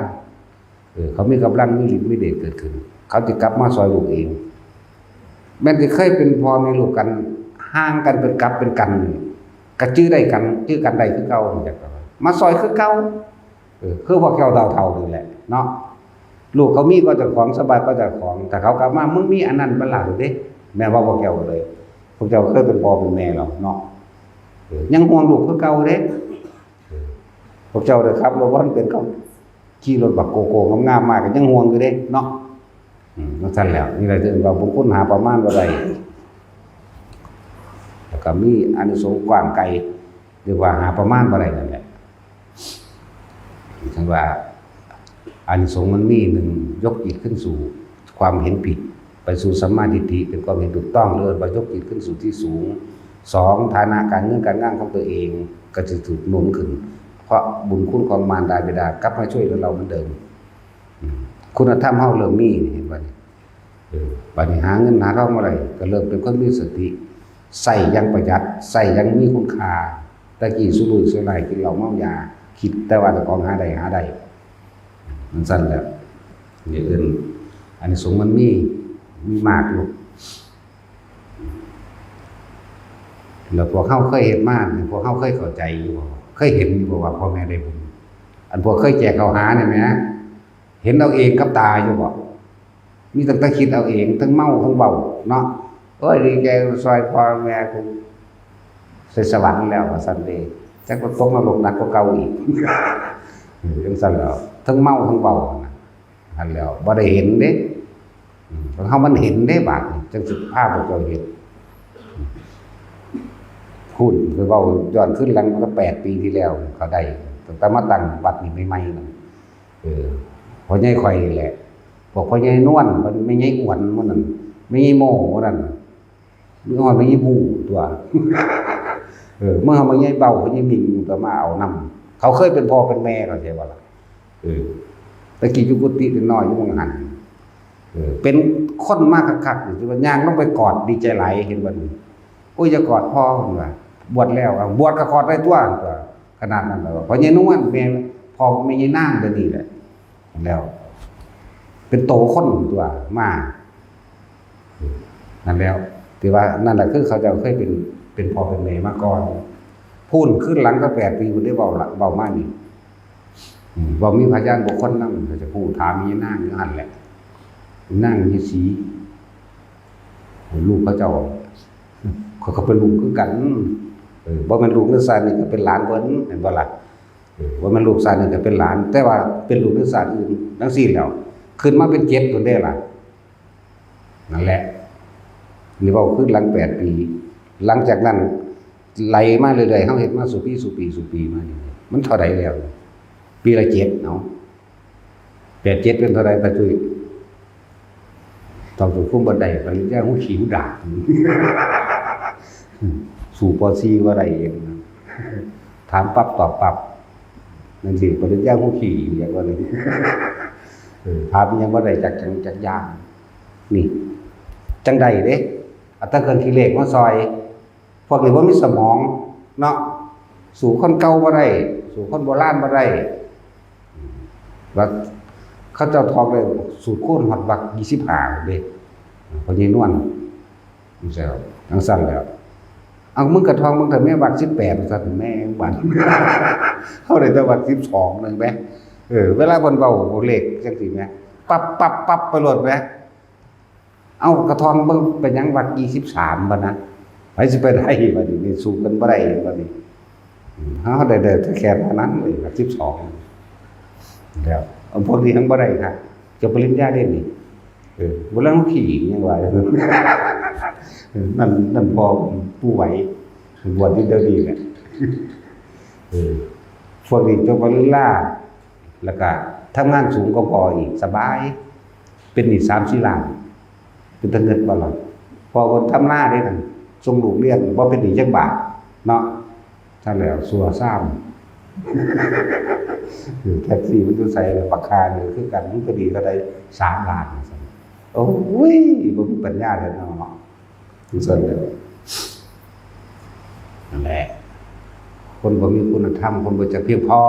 เออ เขามีกำลัง มีฤทธิ์มีเดชเกิดขึ้น เขาสิกลับมาซอยลูกเอง แม่นสิเคยเป็นพ่อแม่ลูกกัน ห่างกันเป็นกลับเป็นกัน ก็จื้อได้กัน จื้อกันได้คือเก่า จั่งซี้ มาซอยคือเก่า เออ คือพวกเจ้าเฒ่าๆนี่แหละเนาะ ลูกเขามีก็เจ้าของ สบายก็เจ้าของ ถ้าเขากลับมา มึงมีอันนั้นบ่ล่ะเด้ แม่นว่าพวกเจ้าเลย พวกเจ้าเคยเป็นพ่อเป็นแม่แล้วเนาะ เออ ยังห่วงลูกคือเก่าเด้ เออ พวกเจ้าเด้อครับ รถบ่ทันเป็น เขาขี่รถบักโกโก้งามๆมา ก็ยังห่วงอยู่เด้เนาะ อืม จั่งซั้นแหล้ว นี่แหละที่ว่าบุญคุณหาประมาณบ่ได้ แล้วก็มีอานิสงส์กว้างไกล เรียกว่าหาประมาณบ่ได้นั่นแหละ จั่งว่าอานิสงส์มันมี หนึ่ง ยกจิตขึ้นสู่ความเห็นผิด ไปสู่สัมมาทิฏฐิ เป็นความเห็นถูกต้อง เรียกว่ายกจิตขึ้นสู่ที่สูง สอง ฐานะการเงินการงานของตัวเองก็จะถูกหนุนขึ้น เพราะบุญคุณของมารดาบิดากลับมาช่วยเหลือเราเหมือนเดิม อืม คุณธรรมเฮาเริ่มมี เห็นบ่นี่ เออ บัดนี้หาเงินหาทองบ่ได้ ก็เริ่มเป็นคนมีสติ ใช้อย่างประหยัด ใช้อย่างมีคุณค่า แต่กี้สุรุ่ยสุร่าย กินเหล้าเมายา คิดแต่ว่าเจ้าของหาได้ หาได้ จั่งซั้นแหละ อย่างอื่น อานิสงส์มันมี มีมากอยู่ แล้วพวกเฮาเคยเฮ็ดมา พวกเฮาเคยเข้าใจอยู่บ่ เคยเห็นอยู่บ่ว่าพ่อแม่ได้บุญ อันพวกเคยแจกข้าวหานี่แหม เห็นเอาเองกับตาอยู่บ่ มีตั้งแต่คิดเอาเอง ทั้งเมาทั้งเว้าเนาะ โอ้ย ดีใจซอยพ่อแม่กู ใส่สวรรค์แล้วว่าซั่นเด้ จักว่าตกนรกหนักกว่าเก่าอีก เออ จังซั่นแหล้ว ทั้งเมาทั้งเว้านะ หั่นแหล้ว บ่ได้เห็นเด้ อืม เฮามันเห็นเด้ บาดนี้ จังสิพาพวกเจ้าเห็น พู้น ไปเว้าย้อนคืนหลังมาแปดปีที่แล้ว เขาได้ ตั้งแต่มาตั้งวัดนี่ใหม่ๆนั่น เออ พ่อใหญ่ข้อยนี่แหละ พวกพ่อใหญ่นวล แม่ใหญ่อ้วนหมู่นั้น แม่ใหญ่โม่หมู่นั้น มีฮอดแม่ใหญ่บูตัว เออ เมื่อแม่ใหญ่เบา แม่ใหญ่มิงตัวมาเอานำ เขาเคยเป็นพ่อเป็นแม่ เข้าใจบ่ล่ะ เออ ตะกี้อยู่กุฏิน้อยอยู่หม่องหั่น เออ เป็นคนมาคักๆ นี่ ที่ว่าย่างลงไปกอด ดีใจหลาย เห็นบ่นี่ โอ้ย อย่ากอดพ่อ เพิ่นว่า บวชแล้ว อ่ะ บวชก็กอดได้ตัว ตัว ขนาดนั้นแล้ว พ่อใหญ่นวล แม่ พ่อแม่ใหญ่นางเดี๋ยวนี้แหละ แล้ว เป็นโตคนตัว มา นั่นแล้ว ที่ว่านั่นแหละ คือเขาเจ้าเคยเป็น เป็นพ่อเป็นแม่มาก่อน พู้นคืนหลังก็แปดปี พู้นได้เว้าละ เว้ามานี่ อืม เว้ามีพยานบุคคลนำ เขาจะพูดถามอีนางอยู่หั่นแหละ นางมีสี ลูกเขาเจ้า เขาก็เป็นลูกคือกัน เออ บ่แม่นลูกในชาตินี้ก็เป็นหลานเพิ่น เห็นบ่ล่ะ เออ บ่แม่นลูกชาตินี้ก็เป็นหลาน แต่ว่าเป็นลูกในชาติอื่น จังซี่แหล้ว ขึ้นมาเป็นเจ็ดพู้นเด้ล่ะ นั่นแหละ นี่เว้าคืนหลังแปดปี หลังจากนั้น ไหลมาเรื่อยๆ เฮาเฮ็ดมาสู่ปี สู่ปี สู่ปีมานี่ มันเท่าใดแล้ว ปีละเจ็ด เนาะ แปดเจ็ดเป็นเท่าใด ตาจุ้ย ตอบสังคมบ่ได้ ปริญญาฮู้ขี้ฮู้ด่า สู่ ป.สี่ บ่ได้เองนะ ถามปั๊บตอบปั๊บ นั่นสิ ปริญญาฮู้ขี้อีหยังวะนี่ เออ ถามอีหยังบ่ได้จักจังจักอย่าง นี่ จังใดเด้ เอาแต่เครื่องคิดเลขมาซอย พวกนี้บ่มีสมองเนาะ สู้คนเก่าบ่ได้ สู้คนโบราณบ่ได้ ว่าเขาเจ้าท่องได้สูตรคูณฮอดวรรคยี่สิบห้าเด้ พ่อใหญ่นวล จังซั่นแหล้ว เอา มึงก็ท่องมึงเถอะแม่ วรรคสิบแปด ว่าซั่น แม่งบัด เฮาได้แต่วรรคสิบสองนึงแหม เออ เวลาเพิ่นเว้าเลขจังซี่แหม ปั๊บปั๊บปั๊บไปโลดแหม เอา กระท่องเบิ่งเป็นหยังวรรคยี่สิบสามบัดนะ ไผสิไปได้บัดนี้ นี่สู้กันบ่ได้บัดนี้ อืม เฮาได้ ได้แต่แค่เท่านั้นเลย วรรคสิบสอง แล้ว เอา พวกนี้ยังบ่ได้ค่ะ จบปริญญาเด้นี่ เออ บ่แล้วขี้ยังว่า เออ นั่น นั่นพ่อผู้ไหว บวชอยู่เดี๋ยวนี้แหละ เออ พวกนี้จบปริญญา แล้วก็ทำงานสูงกว่าพ่ออีก สบาย เป็นหนี้สามสี่ล้าน เป็นตาเงินบ่ล่ะ พ่อเพิ่นทำนาเด้นั่น ส่งลูกเรียน บ่เป็นหนี้จักบาท เนาะ ซั่นแหล้ว ซั่วซ้ำ แท็กซี่มันอยู่ไสล่ะ บักห่านี่คือกัน มันก็ดีเท่าใด สามล้าน ว่าซั่น โอ้ย บ่มีปัญญาแล้วเนาะ จังซั่นแหล้ว นั่นแหละ คนบ่มีคุณธรรม คนบ่จักเพียงพอ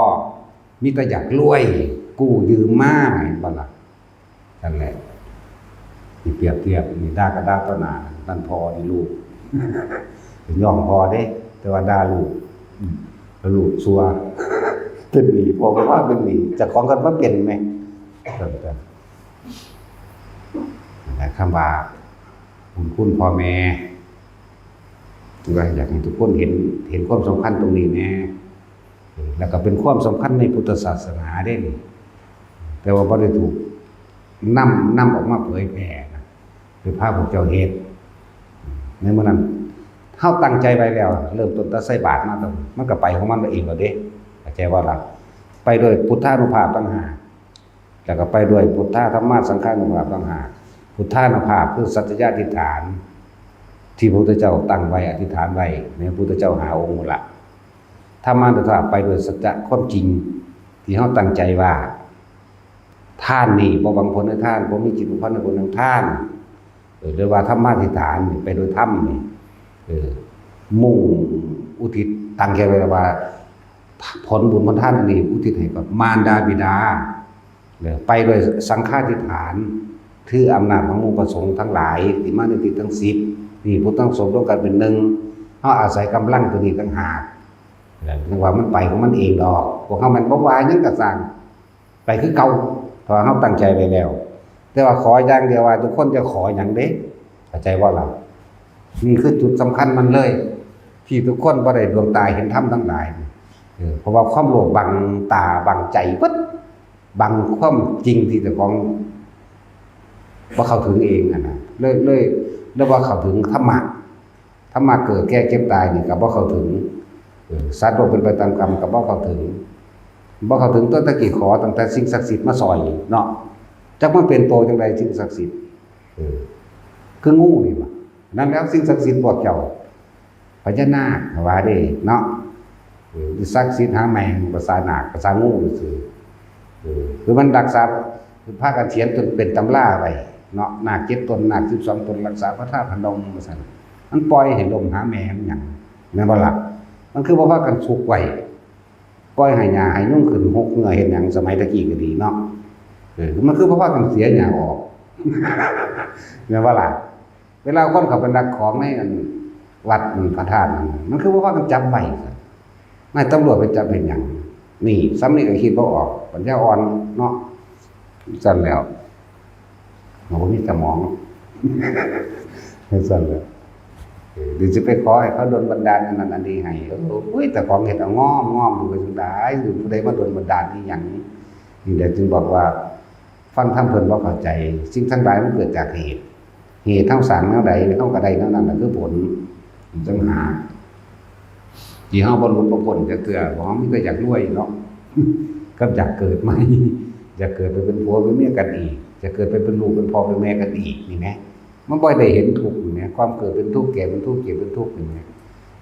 มีแต่อยากรวย กู้ยืมมา เห็นบ่ล่ะ นั่นแหละ นี่เปรียบเทียบ นี่ด่าก็ด่าต่อหน้า นั่นพ่อ นี่ลูก ย่องพ่อเด้ แต่ว่าด่าลูก อืม แล้วลูกซั่ว เป็นหนี้ พ่อก็ว่าเป็นหนี้ เจ้าของก็มาเป็นแหม นั่นแหละ คำว่าบุญคุณพ่อแม่ ว่าอยากให้ทุกคนเห็น เห็นความสำคัญตรงนี้แหน่ แล้วก็เป็นความสำคัญในพุทธศาสนาเด้นี่ แต่ว่าบ่ได้ถูกนำ นำออกมาเผยแพร่นะ ไปพาพวกเจ้าเฮ็ด ในมื้อนั้น เฮาตั้งใจไว้แล้ว เริ่มต้นแต่ใส่บาตรมา มันก็ไปของมันเองแล้วเด้ เข้าใจบ่ล่ะ ไปโดยพุทธานุภาพต่างหาก แล้วก็ไปด้วยพุทธา ธัมมา สังฆานุภาพต่างหาก พุทธานุภาพคือสัจจะอธิษฐาน ที่พระพุทธเจ้าตั้งไว้ อธิษฐานไว้ ในพระพุทธเจ้าห้าองค์นั่นล่ะ ธัมมานุภาพไปด้วยสัจจะความจริง ที่เฮาตั้งใจว่า ทานนี่บ่หวังผลในทาน บ่มีจิตผูกพันในผลแห่งทาน เออ เรียกว่าธัมมาธิษฐานนี่ไปโดยธรรมนี่ เออ มุ่งอุทิศ ตั้งใจไว้ว่า ผลบุญผลทานอันนี้อุทิศให้กับมารดาบิดา เออ ไปด้วยสังฆาธิษฐาน ถืออำนาจของหมู่พระสงฆ์ทั้งหลายที่มาในทิศทั้งสิบ นี่พุทธทั้งสงฆ์ร่วมกันเป็นหนึ่ง เฮาอาศัยกำลังตัวนี้ต่างหาก เออ จั่งว่ามันไปของมันเองดอก พวกเฮามันบ่ว่าหยังก็ซ่าง ไปคือเก่า เพราะว่าเฮาตั้งใจไว้แล้ว แต่ว่าขออย่างเดียวว่าทุกคนจะขอหยังเด้ เข้าใจบ่ล่ะ นี่คือจุดสำคัญมันเลย ที่ทุกคนบ่ได้ดวงตาเห็นธรรมทั้งหลาย เออ เพราะว่าความโลภบังตาบังใจเบิด บังความจริงที่เจ้าของบ่เข้าถึงเองอะนะ เลย เลย เลยบ่เข้าถึงธรรมะ ธรรมะเกิดแก่เจ็บตายนี่ก็บ่เข้าถึง เออ สัตว์โลกเป็นไปตามกรรมก็บ่เข้าถึง บ่เข้าถึง ตัวตะกี้ขอตั้งแต่สิ่งศักดิ์สิทธิ์มาซอยเนาะ จักมันเป็นโตจังใดสิ่งศักดิ์สิทธิ์ เออ คืองูนี่หว่า นั่นแล้วสิ่งศักดิ์สิทธิ์พวกเจ้า พญานาคว่าเด้เนาะ เออ ศักดิ์สิทธิ์หาแมง ภาษานาค ภาษางูซื่อ เออ คือมันรักษา คือพากันเขียนจนเป็นตำราไว้เนาะ นาคเจ็ดตน นาคสิบสองตน รักษาพระธาตุพนม ว่าซั่น มันปล่อยให้ลมหาแมงหยัง แม่นบ่ล่ะ มันคือบ่พากันซุกไว้ ปล่อยให้หญ้าให้ยุงขึ้นฮกเหงือเฮ็ดหยัง สมัยตะกี้ก็ดีเนาะ เออ มันคือบ่พากันเสียหญ้าออก แม่นบ่ล่ะ เวลาคนเข้าไปลักของในอันวัดอันพระธาตุนั่น มันคือบ่พากันจับไว้ นายตำรวจไปจับเฮ็ดหยัง นี่ ส่ำนี้ก็คิดบ่ออก ปัญญาอ่อนเนาะ ซั่นแล้ว มันบ่มีสมอง ซั่นแล้ว เออ หรือสิไปขอให้เขาดลบันดาลอันนั้นอันนี้ให้ โอ้ย แต่ของเฮ็ดเอางอมงอม ดูไปจั่งใด ผู้ใดมาดลบันดาลอีหยัง นี่แหละจึงบอกว่า ฟังธรรมเพิ่นบ่เข้าใจ สิ่งทั้งหลายมันเกิดจากเหตุ เหตุเฮาสร้างแนวใด เฮาก็ได้แนวนั้นน่ะ คือผล จั่งหา ที่เฮาบ่หลุดบ่พ้นจักเทื่อ เพราะเฮามีแต่อยากรวยเนาะ กับอยากเกิดใหม่ อยากเกิดไปเป็นผัวเป็นเมียกันอีก อยากเกิดไปเป็นลูกเป็นพ่อเป็นแม่กันอีก นี่แหม มันบ่ได้เห็นทุกข์นี่แหม ความเกิดเป็นทุกข์ แก่เป็นทุกข์ เจ็บเป็นทุกข์ นี่แหม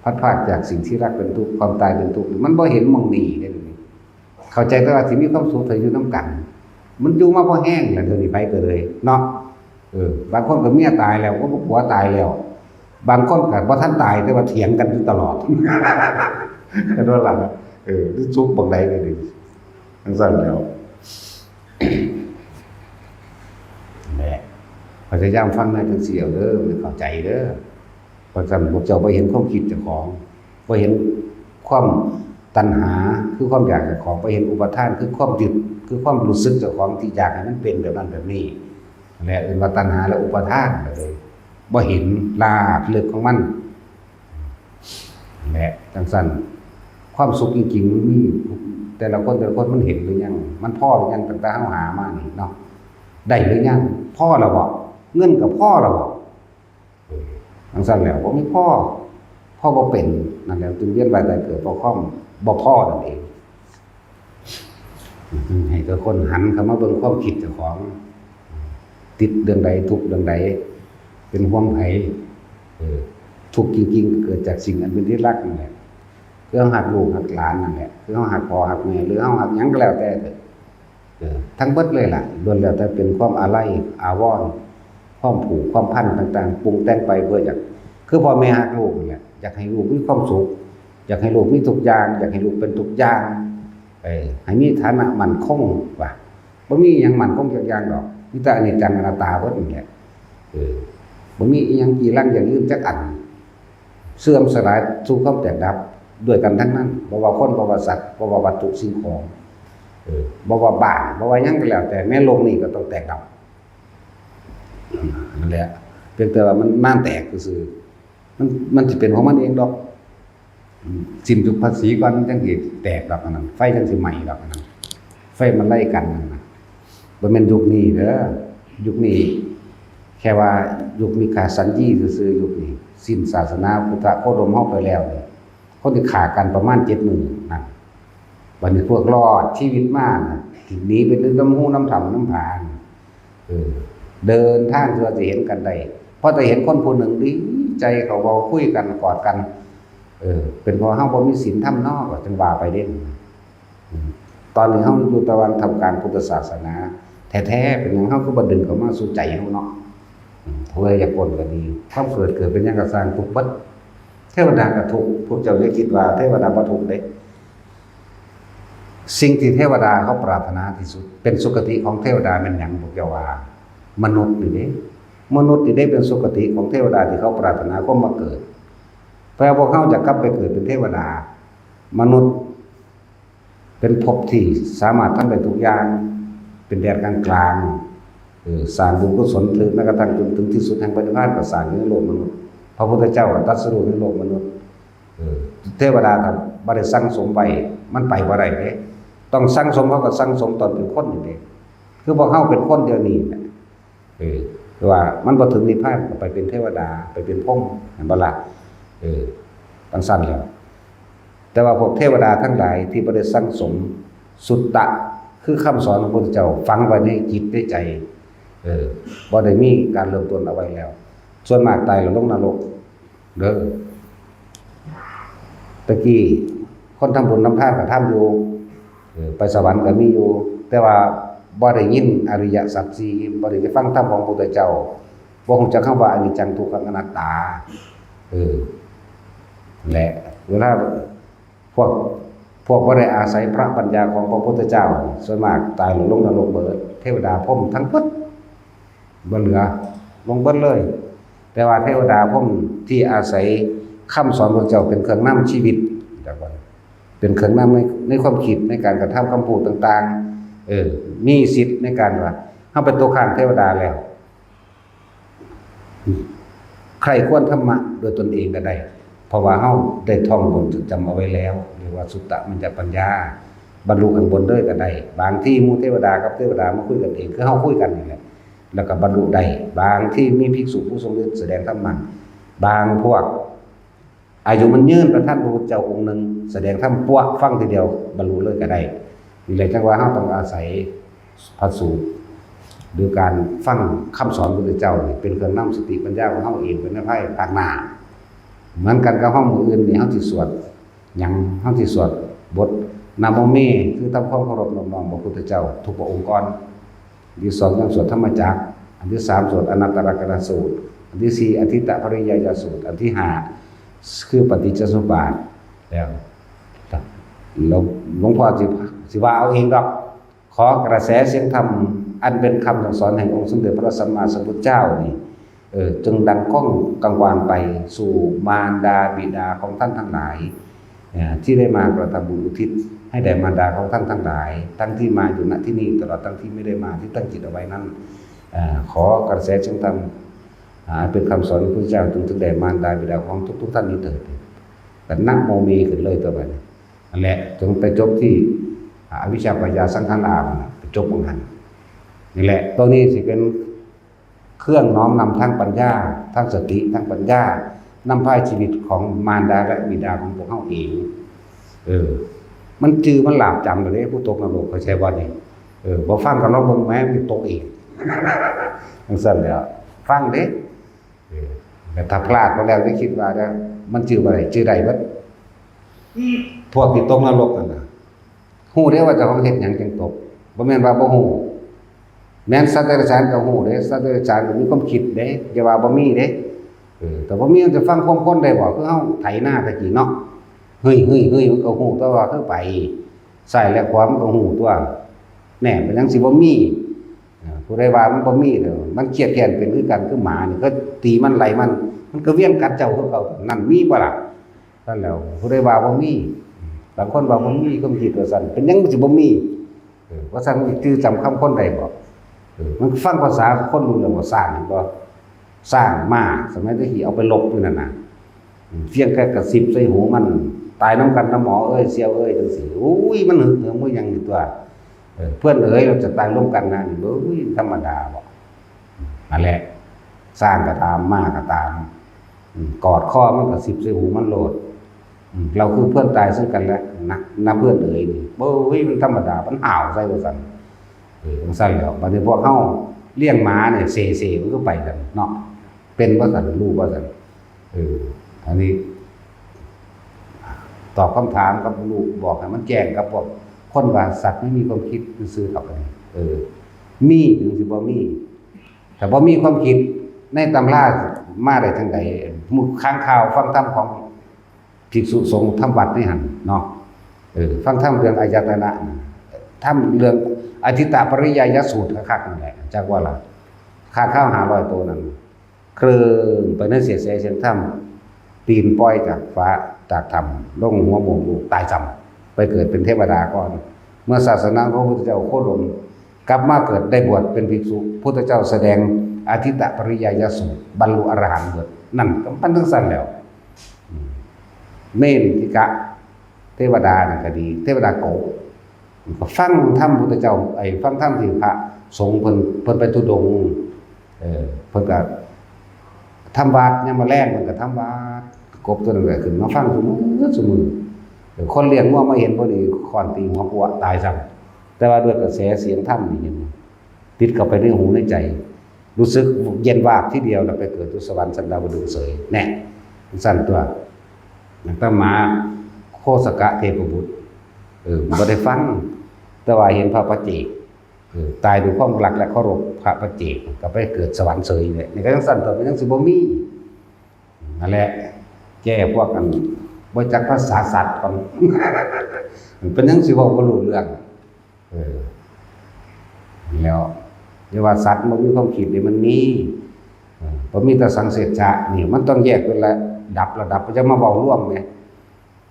พลัดพรากจากสิ่งที่รักเป็นทุกข์ ความตายเป็นทุกข์ มันบ่เห็นหม่องนี้เด้ เข้าใจแต่ว่าสิมีความสุขถ้าอยู่นำกัน มันอยู่มาพอแฮงแล้ว เดี๋ยวนี้ไปก็เลยเนาะ เออ บางคนก็เมียตายแล้ว ก็ผัวตายแล้ว บางคนก็บ่ทันตาย แต่ว่าเถียงกันอยู่ตลอด เห็นบ่ล่ะ เออ หรือสุขบักใดก็ดี จั่งซั่นแล้ว แหละ พยายามฟังแนวจั่งซี้เอาเด้อ ให้เข้าใจเด้อ เพราะฉะนั้นพวกเจ้าบ่เห็นความคิดเจ้าของ บ่เห็นความตัณหา คือความอยากเจ้าของ บ่เห็นอุปาทาน คือความยึด คือความรู้สึกเจ้าของที่อยากให้มันเป็นแบบนั้นแบบนี้ และเอิ้นว่าตัณหาและอุปาทานก็เลย บ่เห็นรากลึกของมัน และจั่งซั่น ความสุขจริงๆ มันมี แต่ละคนแต่ละคนมันเห็นหรือยัง มันพอหรือยัง ตั้งแต่เฮาหามานี่เนาะ ได้หรือยัง พอแล้วบ่ เงินก็พอแล้วบ่ เออ จั่งซั่นแล้ว บ่มีพอ พอบ่เป็น นั่นแหละ จึงเวียนว่ายตายเกิด เพราะความบ่พอนั่นเอง ให้ทุกคนหันเข้ามาเบิ่งความคิดเจ้าของ ติดเรื่องใด ทุกข์เรื่องใด เป็นห่วงไผ เออ ทุกข์จริงๆ ก็เกิดจากสิ่งอันเป็นที่รักนั่นแหละ คือเฮาฮักลูกฮักหลานนั่นแหละ คือเฮาฮักพ่อฮักแม่ หรือเฮาฮักหยังก็แล้วแต่เถอะ เออ ทั้งเบิดเลยล่ะ ล้วนแล้วแต่เป็นความอาลัยอาวรณ์ ความผูกความพันต่างๆ ปรุงแต่งไปเพื่ออยาก คือพ่อแม่ฮักลูกนั่นแหละ อยากให้ลูกมีความสุข อยากให้ลูกมีทุกอย่าง อยากให้ลูกเป็นทุกอย่าง เออ ให้มีฐานะมั่นคง ว่า บ่มีอิหยังมั่นคงจักอย่างดอก มีแต่อนิจจังอนัตตาเบิดนี่แหละ เออ บ่มีอิหยังจีรังยั่งยืนจักอัน เสื่อมสลายสู่ความแตกดับด้วยกันทั้งนั้น บ่ว่าคน บ่ว่าสัตว์ บ่ว่าวัตถุสิ่งของ เออ บ่ว่าบ้าน บ่ว่าหยังก็แล้วแต่ แม้โลกนี้ก็ต้องแตกดับ นั่นแหละ เพียงแต่ว่ามันนานแตกซื่อๆ มัน มันสิเป็นของมันเองดอก อืม สิ้นสุดภาษีก่อน มันจั่งสิแตกดอกอันนั้น ไฟจั่งสิไหม้ดอกอันนั้น ไฟมันไล่กันนั่นน่ะ บ่แม่นยุคนี้เด้อ ยุคนี้ แค่ว่ายุคมิจฉาสัญญีซื่อๆ ยุคนี้ สิ้นศาสนาพุทธโคดมเฮาไปแล้วนี่ คนที่ฆ่ากันประมาณเจ็ดมื้อนั่น บัดนี้พวกรอดชีวิตมาน่ะ ที่หนีไปนำฮูนำถ้ำนำผาน่ะ เออ เดินทางเพื่อสิเห็นกันได้ พอแต่เห็นคนผู้หนึ่งดีใจเขาเว้าคุยกันกอดกัน เออ เป็นเพราะเฮาบ่มีศีลธรรมเนาะ ก็จั่งว่าไปเด้ อืม ตอนนี้เฮาอยู่ตะวันท่ามกลางพุทธศาสนาแท้ๆ เป็นหยังเฮาคือบ่ดึงเข้ามาสู่ใจเฮาเนาะ อืม ผู้ใดอยากพ้นก็ดี ความเกิด เกิดเป็นหยังก็ซ่าง ทุกข์เบิด เทวดาก็ทุกข์ พวกเจ้าอย่าคิดว่าเทวดาบ่ทุกข์เด้ สิ่งที่เทวดาเขาปรารถนาที่สุด เป็นสุคติของเทวดาแม่นหยัง พวกเจ้าว่า มนุษย์นี่เด้ มนุษย์นี่เด้เป็นสุคติของเทวดาที่เขาปรารถนาความมาเกิด แต่พวกเฮาจะกลับไปเกิดเป็นเทวดา มนุษย์ เป็นภพที่สามารถทำได้ทุกอย่าง เป็นแดนกลางๆ เออ สร้างบุญกุศลถึงแม้กระทั่งจนถึงที่สุดแห่งปรินิพพานก็สร้างอยู่ในโลกมนุษย์ ระพุทธเจ้าก็ตรัสรู้ในโลกมนุษย์ เออ เทวดาก็บ่ได้สั่งสมไว้ มันไปบ่ได้เด้ ต้องสั่งสม เขาก็สั่งสมตอนเป็นคนนี่เด้ คือพวกเฮาเป็นคนเดี๋ยวนี้แหละ เออ แต่ว่ามันบ่ถึงนิพพานก็ไปเป็นเทวดา ไปเป็นพรหม เห็นบ่ล่ะ เออ จั่งซั่นแหล้ว แต่ว่าพวกเทวดาทั้งหลายที่บ่ได้สั่งสมสุตตะ คือคำสอนของพระพุทธเจ้าฝังไว้ในจิตในใจ เออ บ่ได้มีการเริ่มต้นเอาไว้แล้ว ส่วนมากตายแล้วลงนรก เด้อ ตะกี้คนทำบุญทำทานก็ทำอยู่ เออ ไปสวรรค์ก็มีอยู่ แต่ว่าบ่ได้ยินอริยสัจสี่ บ่ได้ฟังธรรมของพระพุทธเจ้า บ่ฮู้จักคำว่าอนิจจังทุกขังอนัตตา เออ และเวลาพวก พวกบ่ได้อาศัยพระปัญญาของพระพุทธเจ้า ส่วนมากตายแล้วลงนรกเบิด เทวดาพรหมทั้งเบิด บ่เหลือ ลงเบิดเลย แต่ว่าเทวดาพรหมที่อาศัยคำสอนพระเจ้าเป็นเครื่องนำชีวิต เป็นเครื่องนำใน ในความคิด ในการกระทำคำพูดต่างๆ เออ มีสิทธิ์ในการว่า เฮาเป็นตกค้างเทวดาแล้ว ใคร่ครวญธรรมะโดยตนเองก็ได้ เพราะว่าเฮาได้ท่องบนจดจำเอาไว้แล้ว เรียกว่าสุตตะมัญญปัญญา บรรลุข้างบนเลยก็ได้ บางทีหมู่เทวดากับเทวดามาคุยกันเอง คือเฮาคุยกันนี่แหละ แล้วก็บรรลุได้ บางทีมีภิกษุผู้ทรงฤทธิ์แสดงธรรมะ บางพวก อายุมันยืนประทานพระพุทธเจ้าองค์หนึ่ง แสดงธรรมปั๊วะฟังทีเดียวบรรลุเลยก็ได้ นี่แหละจั่งว่าเฮาต้องอาศัยพระสูตร หรือการฟังคำสอนพระพุทธเจ้านี่เป็นเครื่องนำสติปัญญาของเฮาเองเป็นนายพรานภาคหน้า เหมือนกันกับเฮามื้ออื่นนี่เฮาสิสวดหยัง เฮาสิสวดบทนะโมเม คือทำความเคารพนอบน้อมพระพุทธเจ้าทุกพระองค์ก่อน อันที่สองยังสวดธรรมจักร อันที่สามสวดอนัตตลักษณสูตร อันที่สี่อทิตตปริยายสูตร อันที่ห้าคือปฏิจจสมุปบาท แล้ว หลวง หลวงพ่อสิ สิว่าเอาเองดอก ขอกระแสเสียงธรรม อันเป็นคำสั่งสอนแห่งองค์สมเด็จพระสัมมาสัมพุทธเจ้านี่ เออ จงดังก้องกังวานไปสู่มารดาบิดาของท่านทั้งหลาย เอ่อ ที่ได้มากระทำบุญอุทิศให้แด่มารดาของท่านทั้งหลาย ทั้งที่มาอยู่ณที่นี่ ตลอดทั้งที่ไม่ได้มา ที่ตั้งจิตเอาไว้นั้น เอ่อ ขอกระแสเสียงธรรม อ่า เป็นคำสอนของพระพุทธเจ้า จงถึงแด่มารดาบิดาของทุกๆท่านนี้เถิด ก็นะโมเมขึ้นเลยตัวบัดนี้ นั่นแหละ จงไปจบที่ อ่า อวิชชาปัจจยาสังขาร ไปจบของหัน นี่แหละ ตัวนี้สิเป็นเครื่องน้อมนำทางปัญญา ทางสติ ทางปัญญา นำพาชีวิตของมารดาและบิดาของพวกเฮาเอง เออ มันจื่อมันหลาบจำเลย ผู้ตกนรก เข้าใจบ่นี่ เออ บ่ฟังก็ลองเบิ่งแหม มันตกเอง จั่งซั่นแหล้ว ฟังเด้ เออ แต่ถ้าพลาดมาแล้วจะคิดว่าเด้อ มันจื่อบ่ได้ จื่อได้เบิด พวกที่ตกนรกนั่นน่ะ ฮู้เด้ว่าเจ้าของเฮ็ดหยังจั่งตก บ่แม่นว่าบ่ฮู้ แม่นสัตว์เดรัจฉานก็ฮู้เด้ สัตว์เดรัจฉานก็มีความคิดเด้ อย่าว่าบ่มีเด้ เออ แต่บ่มีมันจะฟังความคนได้บ่ คือเฮาไถนาตะกี้เนาะ เฮ้ย เฮ้ย เฮ้ย มันก็ฮู้ตัวว่าคือไป ซ้ายและขวามันก็ฮู้ตัว แน่ เป็นหยังสิบ่มี เออ ผู้ใดว่ามันบ่มีเด้อ มันเคียดแค้นเป็นคือกัน คือหมานี่ ก็ตีมันไล่มัน มันก็เวียนกัดเจ้าคือเก่า นั่นมีบ่ล่ะ นั่นแหละ ผู้ใดว่าบ่มี บางคนว่าบ่มีความคิดว่าซั่น เป็นหยังมันสิบ่มี เออ ว่าซั่นมันสิจื่อจำคำคนได้บ่ เออ มันฟังภาษาคนรู้เรื่องบ่ ช้างเห็นบ่ ช้างม้า สมัยตะกี้เอาไปรบอยู่นั่นน่ะ อืม เพียงแค่กระซิบใส่หูมัน ตายนำกันนะหมอเอ้ย เสี่ยวเอ้ย จั่งซี้ อุ้ย มันหึงเหิมบ่หยังนี่ตัว เออ เพื่อนเอ๋ย เราจะตายร่วมกันนะ นี่ เอ้ย ธรรมดาบ่ นั่นแหละ ช้างก็ตาม ม้าก็ตาม อืม กอดคอมันก็สิบใส่หูมันโลด อืม เราคือเพื่อนตายซึ่งกันและนะ นะเพื่อนเอ๋ย นี่ เอ้ย มันธรรมดา มันห้าวใส่ว่าซั่น เออ จั่งซั่นแหล้ว บัดนี้พวกเฮาเลี้ยงหมาเนี่ย เซๆ มันก็ไปกันเนาะ เป็นบ่ซั่น รู้บ่ซั่น เออ อันนี้ ตอบคำถามกับลูก บอกให้มันแจ้งกับพวกคนว่าสัตว์ไม่มีความคิดซื่อๆ ดอก เออ มีถึงสิบ่มี ถ้าบ่มีความคิดในตำรามาได้จั่งใด หมู่ค้างคาวฟังธรรมของภิกษุสงฆ์ทำวัดนี่หั่นเนาะ เออ ฟังธรรมเรื่องอายตนะ ธรรมเรื่องอทิตตปริยายสูตรคักๆ นั่นแหละ จักว่าล่ะ ค้างคาวห้าร้อยตัวนั่น เคลิ้มไปในเสียงแสงเสียงธรรม ปีนป่อยจากฟ้าจากถ้ำ ลงหัวโมงลูกตายซ้ำ ไปเกิดเป็นเทวดาก่อน เมื่อศาสนาของพระพุทธเจ้าโค่นลง กลับมาเกิดได้บวชเป็นภิกษุ พุทธเจ้าแสดงอทิตตปริยายสูตร บรรลุอรหันต์เบิด นั่นก็มันจั่งซั้นแหล้ว อืม เมนทิกะ เทวดานั่นก็ดี เทวดาโกะ ก็ฟังธรรมพุทธเจ้า ไอ้ฟังธรรมที่พระสงฆ์เพิ่น เพิ่นไปธุดงค์ เออ เพิ่นก็ทำวัด ยามมื้อแลงเพิ่นก็ทำวัด กบตัวนั้นก็ขึ้นมาฟังซุมื้อซุมื้อ เออ คนเลี้ยงงัวมาเห็นพอดี ค้อนตีหัวปัวตายซ้ำ แต่ว่าด้วยกระแสเสียงธรรมนี่เห็น ติดเข้าไปในหูในใจ รู้สึกเย็นวาบทีเดียว แล้วไปเกิดอยู่สวรรค์ชั้นดาวดึงส์เสย แน่ จั่งซั้นตั๊ว อย่างอาตมา โคสกะเทพบุตร เออ บ่ได้ฟัง แต่ว่าเห็นพระปัจเจก เออ ตายด้วยความรักและเคารพพระปัจเจก ก็ไปเกิดสวรรค์เสยเลย นี่ก็จั่งซั้นตั๊ว มันจั่งสิบ่มี นั่นแหละ แก้พวกอันบ่จักภาษาสัตว์ก่อน เป็นหยังสิเว้าบ่รู้เรื่อง เออ แล้ว อย่าว่าสัตว์บ่มีความคิดนี่ มันมี เออ บ่มีแต่สังเสชชะ นี่ มันต้องแยกเป็นระดับ ระดับ บ่จั่งมาเว้ารวมแหม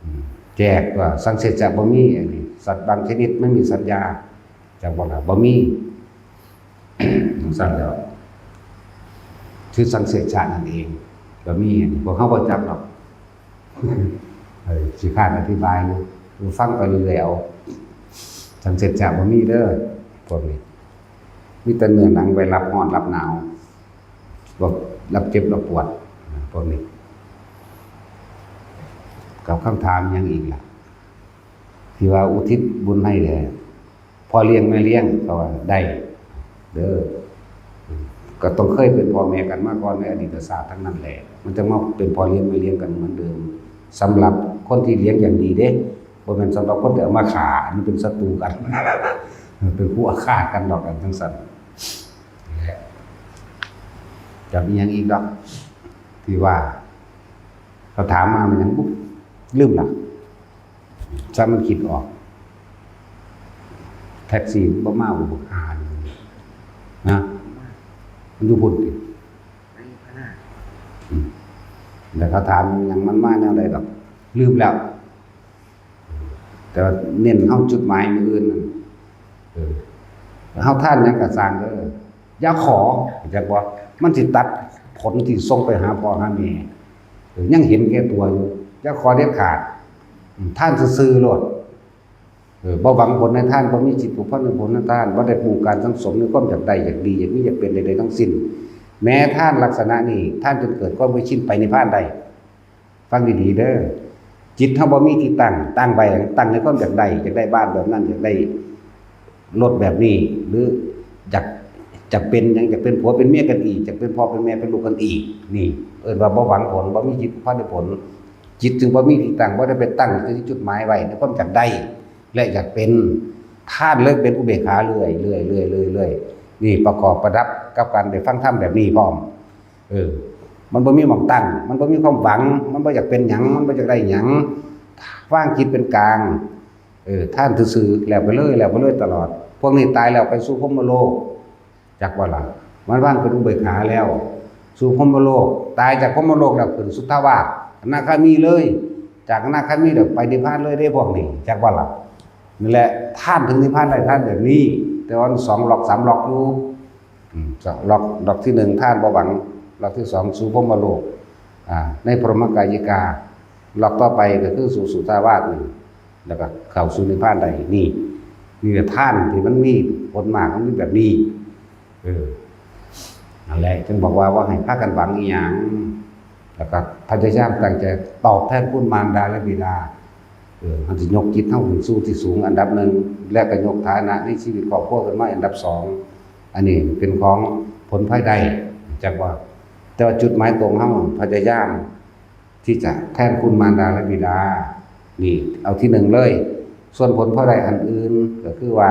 อืม แยกว่าสังเสชชะบ่มี อันนี้ สัตว์บางชนิดไม่มีสัญญา จั่งบ่ล่ะ บ่มี จั่งซั้นแล้ว คือสังเสชชะนั่นเอง บ่มี อันนี้ พวกเฮาบ่จักดอก เอ้ย สิคร้านอธิบายอยู่ ฟังไปเรื่อยๆเอา สังเสชชะบ่มีเด้อ พวกนี้ มีแต่เนื้อหนังไว้รับร้อนรับหนาว พวกรับเจ็บรับปวด พวกนี้ กับคำถามหยังอีกล่ะ ที่ว่าอุทิศบุญให้แด่พ่อเลี้ยงแม่เลี้ยง ก็ว่าได้เด้อ ก็ต้องเคยเป็นพ่อแม่กันมาก่อนในอดีตชาติทั้งนั้นแหละ มันจั่งมาเป็นพ่อเลี้ยงแม่เลี้ยงกันเหมือนเดิม สำหรับคนที่เลี้ยงอย่างดีเด้ บ่แม่นสำหรับคนที่เอามาฆ่า อันนี้เป็นศัตรูกัน เป็นคู่อาฆาตกันดอก กันจั่งซั้น และ จะมีหยังอีกดอก ที่ว่า เขาถามมามันหยังปุ๊บ ลืมละ ซ้ำมันคิดออก แท็กซี่มันบ่มาบ่ บักห่านี่นะ มันอยู่พุ้นติ อืม แต่เขาถามหยัง มันมาแนวใดดอก ลืมแล้ว แต่ว่าเน้นเฮาจุดหมายมื้ออื่นนั่น เออ เฮาทานหยังก็ซ่างเด้อ อย่าขอ เข้าใจบ่ มันสิตัดผลที่ส่งไปหาพ่อหาแม่ เออ ยังเห็นแก่ตัวอยู่ อย่าขอเด็ดขาด อืม ทานซื่อๆโลด เออ บ่หวังผลในทาน บ่มีจิตผูกพันในผลในทาน บ่ได้ปรุงการสังสมในความอยากได้ อยากดี อยากมี อยากเป็นใดๆทั้งสิ้น แม้ทานลักษณะนี้ ทานจนเกิดความเคยชิน ไปนิพพานได้ ฟังดีๆเด้อ จิตเฮาบ่มีที่ตั้ง ตั้งไว้ ตั้งในความอยากได้ อยากได้บ้านแบบนั้น อยากได้รถแบบนี้ หรืออยาก อยากเป็นหยัง อยากเป็นผัวเป็นเมียกันอีก อยากเป็นพ่อเป็นแม่เป็นลูกกันอีก นี่ เอิ้นว่าบ่หวังผล บ่มีจิตผูกพันในผล จิตจึงบ่มีที่ตั้ง บ่ได้ไปตั้งที่จุดหมายไว้ในความอยากได้ และอยากเป็น ทานเลยเป็นอุเบกขาเรื่อยๆ เรื่อยๆ เรื่อยๆ เรื่อยๆ นี่ประกอบประดับกับการได้ฟังธรรมแบบนี้พร้อม เออ มันบ่มีหม่องตั้ง มันบ่มีความหวัง มันบ่อยากเป็นหยัง มันบ่อยากได้หยัง วางจิตเป็นกลาง เออ ทานซื่อๆ แล้วไปเลย แล้วไปเลยตลอด พวกนี้ตายแล้วไปสู่พรหมโลก จักบ่ล่ะ มันวางเป็นอุเบกขาแล้ว สู่พรหมโลก ตายจากพรหมโลกแล้วขึ้นสุทธาวาส อนาคามีเลย จากอนาคามีแล้วไปนิพพานเลยเด้พวกนี้ จักบ่ล่ะ นั่นแหละ ทานถึงนิพพานได้ ทานแบบนี้ แต่ว่าสองล็อกสามล็อกอยู่ อืม สองล็อก ล็อกที่หนึ่ง ทานบ่หวัง ล็อกที่สอง สู่พรหมโลก อ่า ในพรหมกายิกา ล็อกต่อไปก็คือสู่สุทธาวาสนี่ แล้วก็เข้าสู่นิพพานได้ นี่ นี่แหละทานที่มันมีผลมาก มันมีแบบนี้ เออ นั่นแหละ จึงบอกว่า ว่าให้พากันหวังอีหยัง แล้วก็พยายามตั้งใจตอบแทนคุณมารดาและบิดา เออ มันสิยกจิตเฮาขึ้นสู่ที่สูงอันดับหนึ่ง และก็ยกฐานะในชีวิตครอบครัวขึ้นมาอันดับสอง อันนี้เป็นของผลพลอยได้ จักว่า แต่ว่าจุดหมายตรงเฮาพยายามที่จะแทนคุณมารดาและบิดา นี่เอาที่หนึ่งเลย ส่วนผลพลอยได้อันอื่นก็คือว่า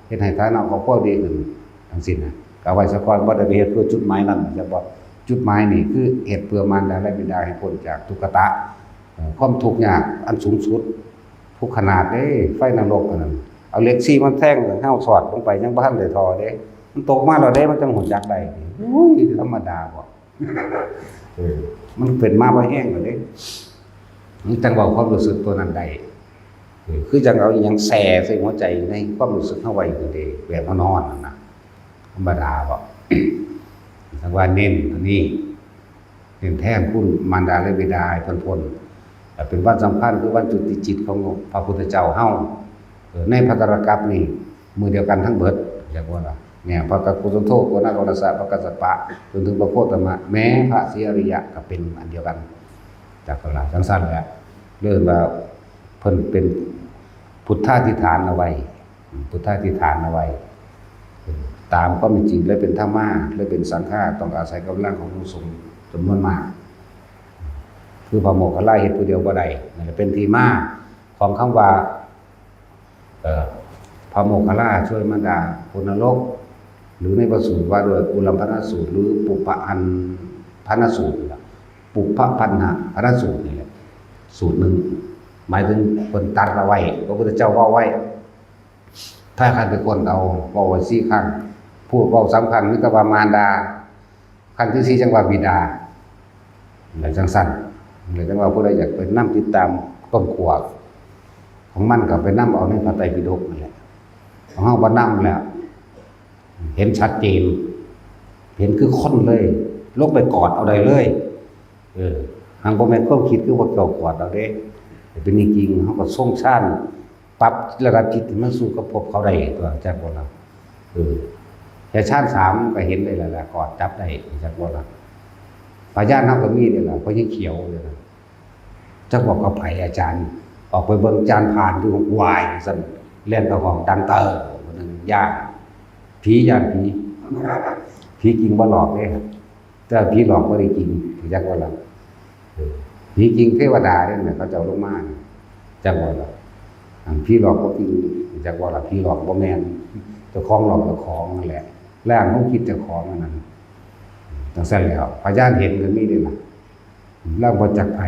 เฮ็ดให้ฐานะครอบครัวดีขึ้นทั้งสิ้นนะ ก็เอาไว้ซะก่อน บ่ได้ไปเฮ็ดเพื่อจุดหมายนั้น จักว่า จุดหมายนี่คือเฮ็ดเพื่อมารดาและบิดาให้พ้นจากทุกขตะ เอ่อ ความทุกข์ยากอันสูงสุด ทุกข์ขนาดเด้ ไฟนรกอันนั้น เอาเหล็กสี่มาแทงเฮาสอดลงไปยังบ่ทันได้ถ่อเด้ มันตกมาแล้วเด้ มันจั่งฮู้จักได้ อุ้ย ธรรมดาบ่ เออ มันเป็นมาบ่แฮงแล้วเด้ มันจั่งเว้าความรู้สึกตัวนั้นได้ เออ คือจั่งเอาอิหยังแส่ใส่หัวใจในความรู้สึกเฮาไว้นั่นเด้ แบบเฮานอนนั่นนะ ธรรมดาบ่ จั่งว่าเน้นอันนี้ เน้นแทนคุณมารดาและบิดาให้เพิ่นพ้น และเป็นวันสำคัญคือวันจุติจิตของพระพุทธเจ้าเฮา เออ ในพระไตรกัปนี่มื้อเดียวกันทั้งเบิด จักว่าล่ะ เนี่ย พระกัสสปะ โกณาโกณาสะ พระกัสสปะ จนถึงพระโคตมะ แม้พระศรีอริยะก็เป็นอันเดียวกัน จักว่าล่ะ จังซั่นแหละ เรียกว่าเพิ่นเป็นพุทธาธิษฐานเอาไว้ พุทธาธิษฐานเอาไว้ ตามความเป็นจริง และเป็นธรรมา และเป็นสังฆา ต้องอาศัยกำลังของพระสงฆ์จำนวนมาก คือพระโมคคัลลาเฮ็ดผู้เดียวบ่ได้ นั่นแหละเป็นที่มาของคำว่า เอ่อ พระโมคคัลลาช่วยมารดาพ้นนรก หรือในพระสูตรว่าด้วยอุลัมพนสูตร หรือปุพพะอันพนสูตรนี่ล่ะ ปุพพะพันหะพนสูตรนี่แหละ สูตรหนึ่ง หมายถึงเพิ่นตรัสเอาไว้ พระพุทธเจ้าเว้าไว้ ถ้าคันไปค้นเอา เว้าไว้สี่ครั้ง ผู้เว้าสามครั้ง มีแต่ว่ามารดา ครั้งที่สี่จั่งว่าบิดา แล้วจั่งซั่น แล้วจั่งว่าผู้ใดอยากไปนำติดตามต้นขั้วของมันก็ไปนำเอาในพระไตรปิฎกนั่นแหละ ของเฮาบ่นำแล้ว เห็นชัดเจน เห็นคือคนเลย ลงไปกอดเอาได้เลย เออ หากบ่แม่นความคิดคือพวกเจ้ากอดเอาเด้ แต่เป็นจริงๆ เฮาก็ทรงฌาน ปรับระดับจิตให้มันสู่กับภพเขาได้ ตัวจักบ่ล่ะ เออ แค่ฌานสามก็เห็นได้แล้วล่ะ กอดจับได้ จักบ่ล่ะ พยานเฮาก็มีนี่ล่ะ เพราะยังเขียวอยู่นะ จักบอกกับไผอาจารย์ ออกไปเบิ่งจานผ่านอยู่ วาย ซั่น แล่นเข้าห้องดังเตอร์ ว่าซั่น ย่าน ผี ย่านผี ผีจริงบ่หลอกเด้ แต่ผีหลอกบ่ได้จริง จักว่าล่ะ เออ ผีจริงเทวดาเด้ เขาเจ้าลงมา จักว่าล่ะ อันผีหลอกบ่จริง จักว่าล่ะ ผีหลอกบ่แม่น เจ้าของหลอกเจ้าของนั่นแหละ ร่างของจิตเจ้าของนั่นน่ะ จั่งซั่นแล้ว พยานเห็นก็มีนี่ล่ะ ลาวบ่จักไผ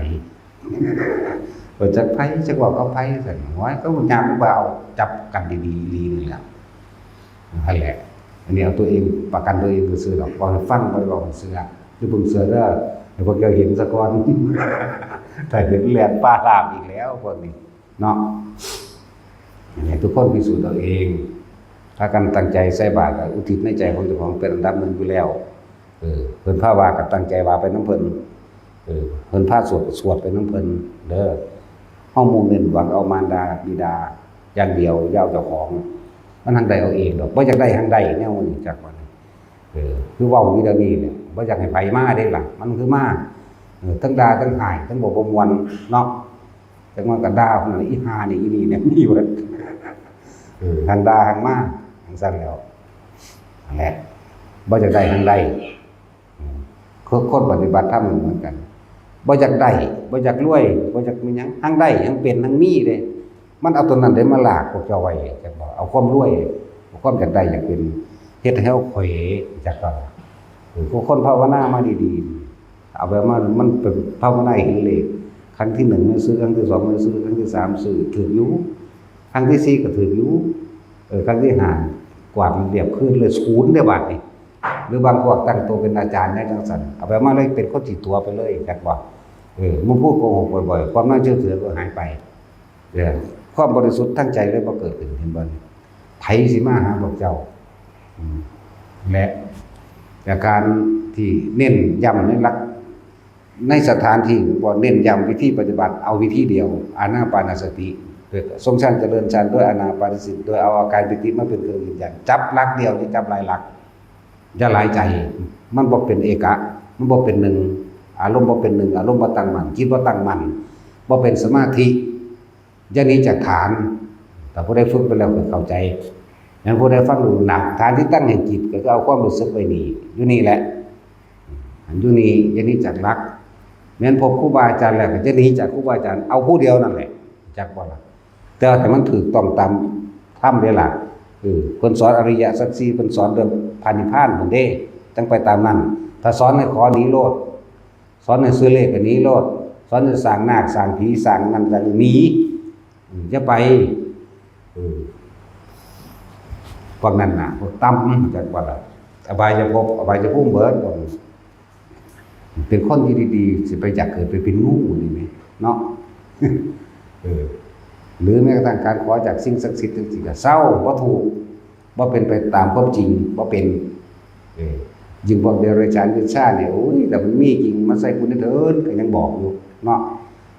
บ่จักไผ จักเว้ากับไผ ซั่น โอ้ย เขาย่างบ่เอา จับกันดีๆ อีหลีนี่แหละ นั่นแหละ อันนี้เอาตัวเอง ประกันตัวเองซื่อๆ ดอก เว้าให้ฟัง บ่ได้เว้าให้เชื่อ อย่าเพิ่งเชื่อเด้อ ให้พวกเจ้าเห็นซะก่อน ถ้าเห็นแล่นป่าลาบอีกแล้ว พวกนี้ เนาะ ให้ทุกคนพิสูจน์เอาเอง พากันตั้งใจใส่บาตร ก็อุทิศในใจของเจ้าของเป็นอันดับหนึ่งอยู่แล้ว เออ เพิ่นพาว่าก็ตั้งใจว่าไปนำเพิ่น เออ เพิ่นพาสวดก็สวดไปนำเพิ่นเด้อ เฮามุ่งเน้นหวังเอามารดาบิดาอย่างเดียว อย่าเอาเจ้าของ มันทางใดเอาเองดอก บ่อยากได้ทางใดแนวนี้จักว่า เออ คือเว้าอยู่เดี๋ยวนี้เนี่ย บ่อยากให้ไผมาเด้ล่ะ มันคือมา เออ ทั้งด่าทั้งฮ้าย ทั้งบอกบ่ม่วนเนาะ จังว่าก็ด่าคนนั้น อีห่านี่ อีนี่เนี่ย มีเบิด เออ ทั้งด่าทั้งมา จั่งซั่นแล้ว นั่นแหละ บ่อยากได้ทางใด อืม คือคนปฏิบัติธรรมเหมือนกัน บ่อยากได้ บ่อยากรวย บ่อยากมีหยัง ทั้งได้ ทั้งเป็น ทั้งมีเด้ มันเอาตัวนั้นได้มาลากพวกเจ้าไว้ จักบ่ เอาความรวย เอาความอยากได้อยากเป็น เฮ็ดให้เฮาเขว จักบ่ เออ พวกคนภาวนามาดีๆ เอาแบบว่ามันเป็นภาวนาเห็นเลข ครั้งที่หนึ่งไม่ซื้อ ครั้งที่สองไม่ซื้อ ครั้งที่สามซื้อ ถืกอยู่ ครั้งที่สี่ก็ถืกอยู่ เออ ครั้งที่ห้ากวาดเรียบคืนเลย ศูนย์เด้บาดนี้ หรือบางพวกตั้งตัวเป็นอาจารย์ได้จังซั่น เอาแบบว่าเลยเป็นคนขี้ตั๋วไปเลย จักบ่ เออ มึงพูดโกหกบ่อยๆ ความน่าเชื่อถือก็หายไป เออ ความบริสุทธิ์ทางใจเลยบ่เกิดขึ้น เห็นบ่ ไผสิมาหาพวกเจ้า อืม และ และการที่เน้นย้ำในหลัก ในสถานที่บ่เน้นย้ำวิธีปฏิบัติ เอาวิธีเดียว อานาปานสติ โดยทรงฌานเจริญฌานด้วยอานาปานสติ โดยเอาอาการปิติมาเป็นเครื่องยืนยัน จับหลักเดียว อย่าจับหลายหลัก อย่าหลายใจ มันบ่เป็นเอกะ มันบ่เป็นหนึ่ง อารมณ์บ่เป็นหนึ่ง อารมณ์บ่ตั้งมั่น จิตบ่ตั้งมั่น บ่เป็นสมาธิ อย่าหนีจากฐาน แต่ผู้ใดฝึกไปแล้วก็เข้าใจ งั้นผู้ใดฟังดูหนัก ฐานที่ตั้งแห่งจิตก็คือเอาความรู้สึกไว้นี่ อยู่นี่แหละ อันอยู่นี่อย่าหนีจากหลัก แม้นพบครูบาอาจารย์แล้วก็จะหนีจากครูบาอาจารย์ เอาผู้เดียวนั่นแหละ จักบ่ล่ะ แต่ว่าให้มันถูกต้องตามธรรมเด้ล่ะ เออ เพิ่นสอนอริยสัจสี่ เพิ่นสอนเรื่องพระนิพพานพุ้นเด้ จั่งไปตามนั้น ถ้าสอนให้ขอหนีโลด สอนให้ซื้อเลขก็หนีโลด สอนให้สร้างนาคสร้างผีสร้างนั่นสร้างนี่หนี อืม อย่าไป เออ พวกนั้นน่ะ พวกต่ำ จักว่าล่ะ อบายภพ อบายภูมิเบิด พวกนั้น เป็นคนที่ดีๆ สิไปอยากเกิดไปเป็นงูนี่แหม เนาะ เออ หรือแม้กระทั่งการขอจากสิ่งศักดิ์สิทธิ์จั่งซี้ก็เซา บ่ถูก บ่เป็นไปตามความจริง บ่เป็น เออ ยิ่งพวกเดรัจฉานเดรัจฉานเนี่ย โอ้ย แต่มันมีจริง มันใส่คุณเถินก็ยังบอกอยู่เนาะ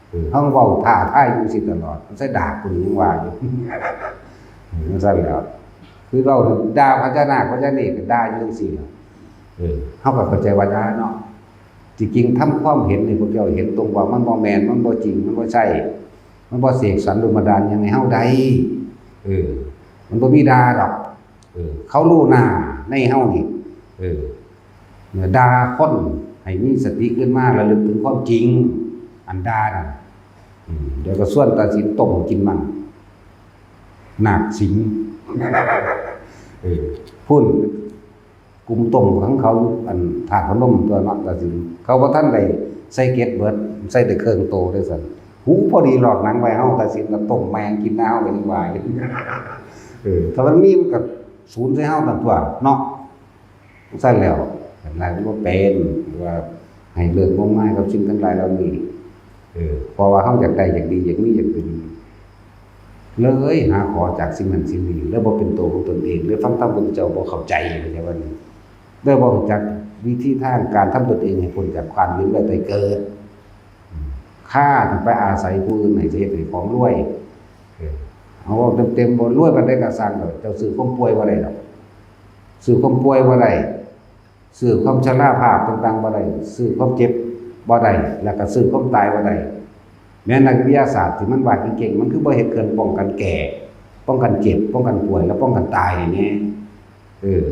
เออ เขาเว้าท้าทายอยู่สิตลอด มันใส่ดาบคุณยังว่าอยู่ เออ มันใส่แล้ว คือเราด่าพญานาคพญาเนศก็ด่าอยู่จังซี่ล่ะ เออ เขาก็เข้าใจว่าด่าเนาะ จริงๆ ทำความเห็นนี่ พวกเจ้าเห็นตรงว่ามันบ่แม่น มันบ่จริง มันบ่ใช่ มันบ่เสกสรรดลบันดาลหยังให้เฮาได้ เออ มันบ่มีด่าดอก เออ เขารู้หน้าในเฮานี่ เออ ด่าคนให้มีสติขึ้นมา ระลึกถึงความจริง อันด่านั่น อืม เดี๋ยวก็ชวนตาสินต้มกินมัน นาคสิงห์ เออ พุ่น กลุ่มต้มของเขา อันธาตุพนมตัวเนาะ ตาสิน เขาบ่ทันได้ใส่เกล็ดเบิด ใส่แต่เครื่องโตด้วยซ้ำ หูพอดีหลอกหนังไว้เฮา ตาสินก็ต้มแมงกินหน้าเฮาไปดีกว่า เออ ถ้ามันมีมันก็สูญใส่เฮาตันตัวเนาะ ซั่นแล้ว หลายมันบ่เป็น ว่าให้เลิกงมงายกับสิ่งทั้งหลายเหล่านี้ เออ เพราะว่าเฮาอยากได้ อยากดี อยากมี อยากเป็น เลยหาขอจากสิ่งนั้นสิ่งนี้ แล้วบ่เป็นตัวของตนเอง เลยฟังธรรมพุทธเจ้าบ่เข้าใจ เข้าใจว่านี่ เลยบ่รู้จักวิธีทางการทำตนเองให้พ้นจากความเวียนว่ายตายเกิด ข้าต้องไปอาศัยผู้อื่นให้เฮ็ดให้ของรวย เออ เอาเว้าเต็มๆ บ่รวยปานใดก็ซ่างเถาะ เจ้าซื้อความป่วยบ่ได้ดอก ซื้อความป่วยบ่ได้ ซื้อความชราภาพต่างๆ บ่ได้ ซื้อความเจ็บบ่ได้ แล้วก็ซื้อความตายบ่ได้ แม้นักวิทยาศาสตร์ที่มันว่าเก่งๆ มันคือบ่เฮ็ดเครื่องป้องกันแก่ ป้องกันเจ็บ ป้องกันป่วย และป้องกันตายให้แน่ เออ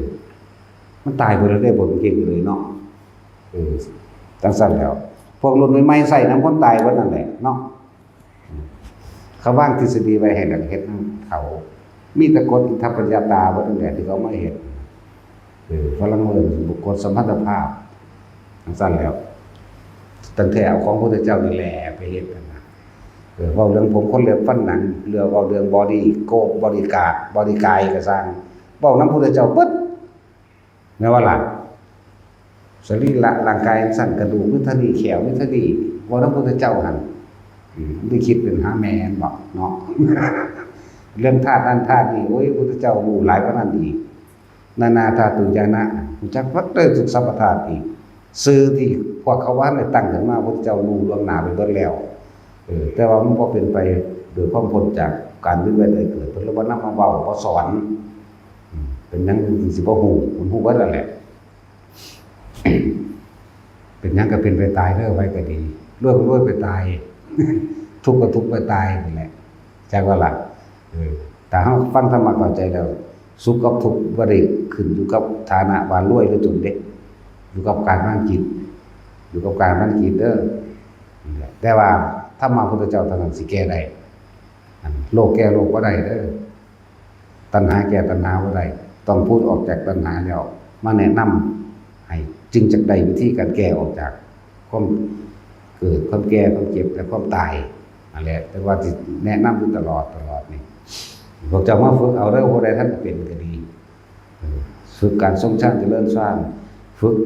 มันตายเบิดแล้วเด้ บ่เก่งเลยเนาะ เออ จังซั่นแล้ว พวกรุ่นใหม่ๆ ใส่นำคนตายเบิดนั่นแหละเนาะ เขาวางทฤษฎีไว้ให้นักเฮ็ดนำเขา มีแต่กฎอิทัปปัจจยตาเบิดนั่นแหละที่เขามาเฮ็ด เออ ฝรั่งเอิ้นกฎสัมพันธภาพ จังซั่นแล้ว ตั้งแต่เอาของพระพุทธเจ้านี่แหละไปเฮ็ดกันนะ เออ เว้าเรื่องผมขนเล็บฟันหนัง เรื่อง เว้าเรื่องบอดี้โกป บอดี้การ์ด บอดี้กายก็ซ่าง เว้านำพุทธเจ้าเบิด แม่นว่าล่ะ สรีระร่างกายจังซั่น กระดูกมีเท่านี้ แข้วมีเท่านี้ เว้านำพุทธเจ้าหั่น อืม ได้คิดเป็นหาแม่นบ่เนาะ เรื่องธาตุนั้นธาตุนี้ โอ้ย พุทธเจ้ารู้หลายกว่านั้นอีก นานาธาตุญาณะ รู้จักหมดเลยทุกสรรพธาตุอีก ชื่อที่พวกเขาว่าได้ตั้งขึ้นมา พุทธเจ้ารู้ล่วงหน้าไปเบิดแล้ว เออ แต่ว่ามันบ่เป็นไปโดยความพ้นจากการเวียนว่ายตายเกิด เพิ่นเลยบ่นำมาเว้า บ่สอน อืม เป็นหยังสิบ่ฮู้ มันฮู้เบิดแล้วแหละ เป็นหยังก็เป็นไปตายเด้อ ไผก็ดี รวยก็รวยไปตาย ทุกข์ก็ทุกข์ไปตายนั่นแหละ จักว่าล่ะ เออ ถ้าเฮาฟังธรรมะเข้าใจแล้ว สุขกับทุกข์บ่ได้ขึ้นอยู่กับฐานะว่ารวยหรือจนเด้ อยู่กับการวางจิต อยู่กับการวางจิตเด้อ นั่นแหละ แต่ว่าธรรมะพุทธเจ้าเท่านั้นสิแก้ได้ อันโลภแก้โลภบ่ได้เด้อ ตัณหาแก้ตัณหาบ่ได้ ต้องพ้นออกจากตัณหาแล้ว มาแนะนำให้ จึงจักได้วิธีการแก้ออกจากความเกิด ความแก่ ความเจ็บ และความตาย นั่นแหละ แต่ว่าสิแนะนำอยู่ตลอด ตลอดนี่ พวกเจ้ามาฝึกเอาเด้อ ผู้ใดทันเป็นก็ดี เออ ฝึกการทรงฌานเจริญฌาน ฝึก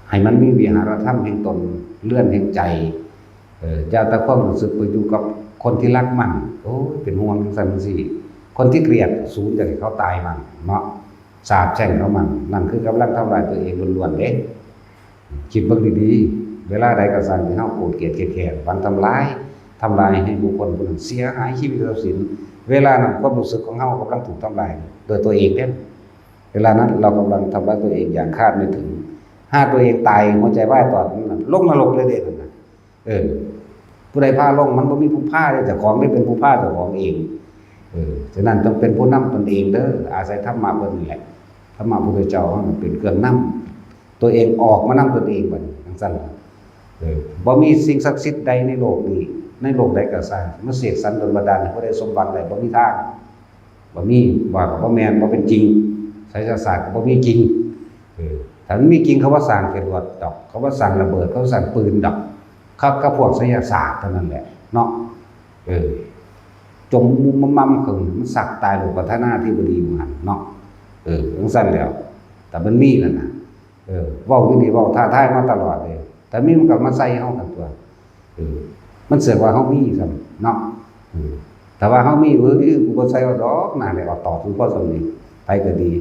ให้มันมีวิหารธรรมแห่งตน เรือนแห่งใจ เออ อย่าแต่ความรู้สึกไปอยู่กับคนที่รักมัน โอ้ย เป็นห่วงจังซั่นจังซี่ คนที่เกลียดสูญอยากให้เขาตายมันเนาะ สาปแช่งเขามัน นั่นคือกำลังทำลายตัวเองล้วนๆเด้ คิดเบิ่งดีๆ เวลาใดก็ซ่างที่เฮาโกรธเกลียดเกลียดแค้น ฝันทำร้าย ทำลายให้บุคคลผู้นั้นเสียหายชีวิตทรัพย์สิน เวลานั้นความรู้สึกของเฮากำลังถูกทำลายโดยตัวเองเด้ เวลานั้นเรากำลังทำร้ายตัวเองอย่างคาดไม่ถึง ถ้าตัวเองตายหัวใจวายตอนนั้นน่ะ ลงนรกเลยเด้นั่นน่ะ เออ ผู้ใดพาลง มันบ่มีผู้พาเด้ เจ้าของได้เป็นผู้พาเจ้าของเอง เออ ฉะนั้นต้องเป็นผู้นำตนเองเด้อ อาศัยธรรมะเพิ่นนี่แหละ ธรรมะพุทธเจ้าเฮาเป็นเครื่องนำ ตัวเองออกมานำตนเองบัดนี้ จังซั่นล่ะ เออ บ่มีสิ่งศักดิ์สิทธิ์ใดในโลกนี้ ในโลกใดก็ซ่าง มาเสกสรรดลบันดาลให้ผู้ใดสมหวังได้ บ่มีทาง บ่มี ว่าก็บ่แม่น บ่เป็นจริง ไสยศาสตร์ก็บ่มีจริง เออ ถ้ามันมีจริง เขาบ่ซ่างจรวดดอก เขาบ่ซ่างระเบิด เขาบ่ซ่างปืนดอก ครับ กับพวกไสยศาสตร์เท่านั้นแหละเนาะ เออ จมมุมมำๆ ขึ้น มันสักตายโลกประธานาธิบดีหมู่หั่นเนาะ เออ จังซั่นแล้ว แต่มันมีนั่นน่ะ เออ เว้าอยู่นี่ เว้าท้าทายมาตลอดเลย แต่มีมันก็มาใส่เฮากันตัว เออ มันเสือกว่าเฮามีซ้ำเนาะ เออ แต่ว่าเฮามี เอ้ย กูบ่ใส่เอาดอก หน้าแหลกเอาตอดทุกข้อสำนี้ ไปก็ดี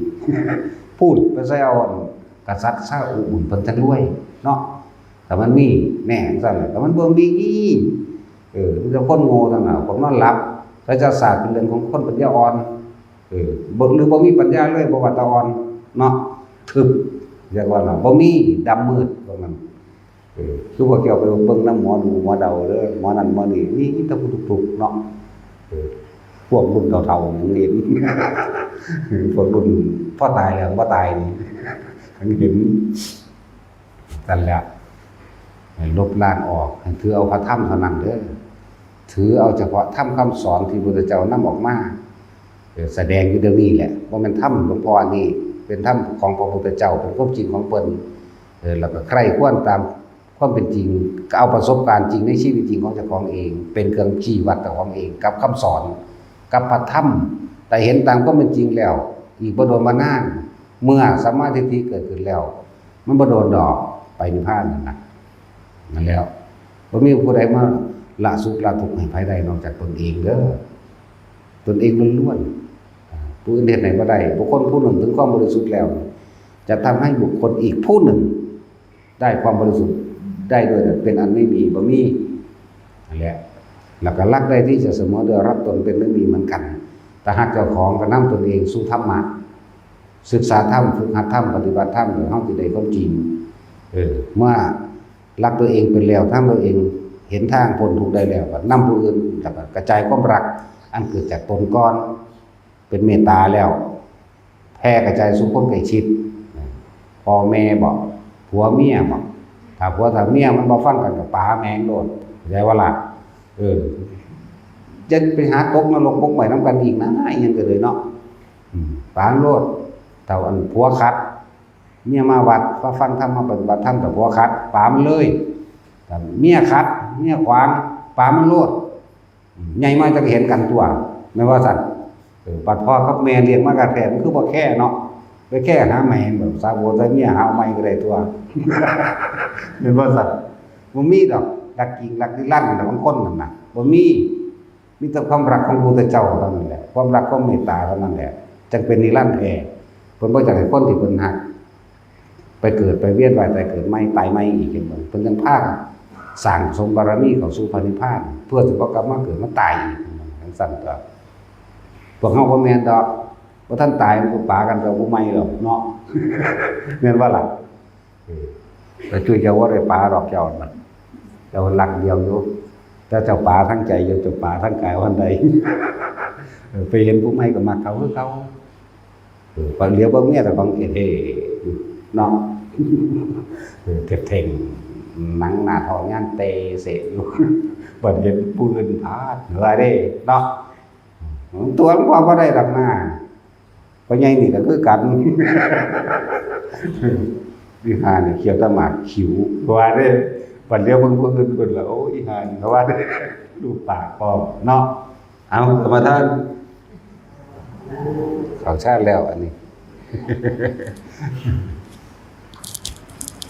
พูดไปใส่เอา กษัตริย์ซาอุบุญเพิ่นจั่งรวยเนาะ ถ้ามันมีแน่จั่งซั่นแหละ ถ้ามันบ่มี เออ มีแต่คนโง่ทั้งนั้น คนนอนหลับ ไสยศาสตร์เป็นเรื่องของคนปัญญาอ่อน เออ บ่ หรือบ่มีปัญญาเลย บ่ว่าตาอ่อนเนาะ ทึบ เรียกว่าล่ะ บ่มี ดำมืด ว่างั้น เออ คือพวกเจ้าไปเบิ่งนำหมอดูหมอเดาเด้อ หมอนั่นหมอนี่ มีแต่ผู้ทุกข์ๆ เนาะ เออ พวกรุ่นเฒ่าๆ ยังเห็น พวกรุ่นพอตายแล้วบ่ตายนี่ ยังเห็น นั่นแหละ ให้ลบล้างออก ให้ถือเอาพระธรรมเท่านั้นเด้อ ถือเอาเฉพาะธรรมคำสอนที่พระพุทธเจ้านำออกมา เออ แสดงอยู่เดี๋ยวนี้แหละ บ่แม่นธรรมหลวงพ่ออันนี้ เป็นธรรมของพระพุทธเจ้า เป็นความจริงของเพิ่น เออ แล้วก็ใคร่ครวญตามความเป็นจริง ก็เอาประสบการณ์จริงในชีวิตจริงของเจ้าของเอง เป็นเครื่องชี้วัดเจ้าของเอง กับคำสอน กับพระธรรม แต่เห็นตามความเป็นจริงแล้ว อีกบ่โดนบ่นาน เมื่อสัมมาทิฏฐิเกิดขึ้นแล้ว มันบ่โดนดอก ไปนิพพานนั่นน่ะ นั่นแล้ว บ่มีผู้ใดมาละสุขละทุกข์ให้ไผได้นอกจากตนเองเด้อ ตนเองล้วนๆ อ่า ผู้อื่นเฮ็ดให้บ่ได้ บุคคลผู้หนึ่งถึงความบริสุทธิ์แล้ว จะทำให้บุคคลอีกผู้หนึ่ง ได้ความบริสุทธิ์ได้โดยเป็นอันไม่มี บ่มี นั่นแหละ แล้วก็หลักใดที่จะเสมอด้วยรักตนเป็นไม่มีเหมือนกัน ถ้าหากเจ้าของก็นำตนเองสู่ธรรมะ ศึกษาธรรม ฝึกหัดธรรม ปฏิบัติธรรม เดี๋ยวเฮาสิได้ความจริง เออ เมื่อรักตัวเองเป็นแล้ว ทั้งตัวเองเห็นทางพ้นทุกข์ได้แล้ว ก็นำผู้อื่น แล้วก็กระจายความรักอันเกิดจากตนก่อน เป็นเมตตาแล้ว แผ่กระจายสู่คนใกล้ชิด พ่อแม่บอก ผัวเมียบอก ถ้าผัวถ้าเมียมันบ่ฟังกันก็ป๋าแม่งโลด เข้าใจบ่ล่ะ เออ จะไปหาตกนรกบกใหม่นำกันอีกนะ อีหยังก็เลยเนาะ อืม ป๋าโลด ถ้าอันผัวขัด เมียมาวัด มาฟังธรรม มาปฏิบัติธรรม แต่ผัวขัด ป๋ามันเลย ถ้าเมียขัด เมียขวาง ป๋ามันโลด อืม ใหญ่มาจะเห็นกันตัว แม่นว่าซั่น เออ บัดพ่อกับแม่เลี้ยงมาก็แท้ มันคือบ่แคร์เนาะ ไปแคร์หาใหม่ แบบสาโบใส่เมียหาเอาใหม่ก็ได้ตัว แม่นว่าซั่น บ่มีดอก รักจริง รักนิรันดร์ บางคนนั่นน่ะ บ่มี มีแต่ความรักของพระพุทธเจ้าเท่านั้นแหละ ความรัก ความเมตตาเท่านั้นแหละ จั่งเป็นนิรันดร์แท้ เพิ่นบ่อยากให้คนที่เพิ่นฮัก ไปเกิดไปเวียนว่ายตายเกิดใหม่ ตายใหม่อีก เห็นบ่ เพิ่นจั่งพาสร้างสมบารมีเข้าสู่พระนิพพาน เพื่อสิบ่กลับมาเกิดมาตายอีก จั่งซั่นตัว พวกเฮาบ่แม่นดอก บ่ทันตายมันก็ป๋ากันกับผู้ใหม่ดอกเนาะ แม่นบ่ล่ะ เออ แต่จุ้ยเจ้าบ่ได้ป๋าดอกเจ้านั่น เจ้าหลักเดียวอยู่ แต่เจ้าป๋าทั้งใจอยู่ เจ้าป๋าทั้งกายวันใด เออ ไปเห็นผู้ใหม่ก็มักเขาคือเขา เออ บางเดียวบางเมียแต่บางเอเฮอยู่เนาะ เออ เก็บเท่ง หนังหน้าท้องย่านเตเสะอยู่ บัดเห็นผู้อื่นพาดเหนือเด้เนาะ ตัวหลวงพ่อบ่ได้ดอกนะ พ่อใหญ่นี่ก็คือกัน วิหารนี่เขียวตะหมากขิว ว่าเด้ บัดเดียวเบิ่งผู้อื่นเพิ่นละ โอ้ย อีหานี่ ว่าเด้ ดูปากพร้อมเนาะ เอา สมาทาน เขาชาติแล้วอันนี้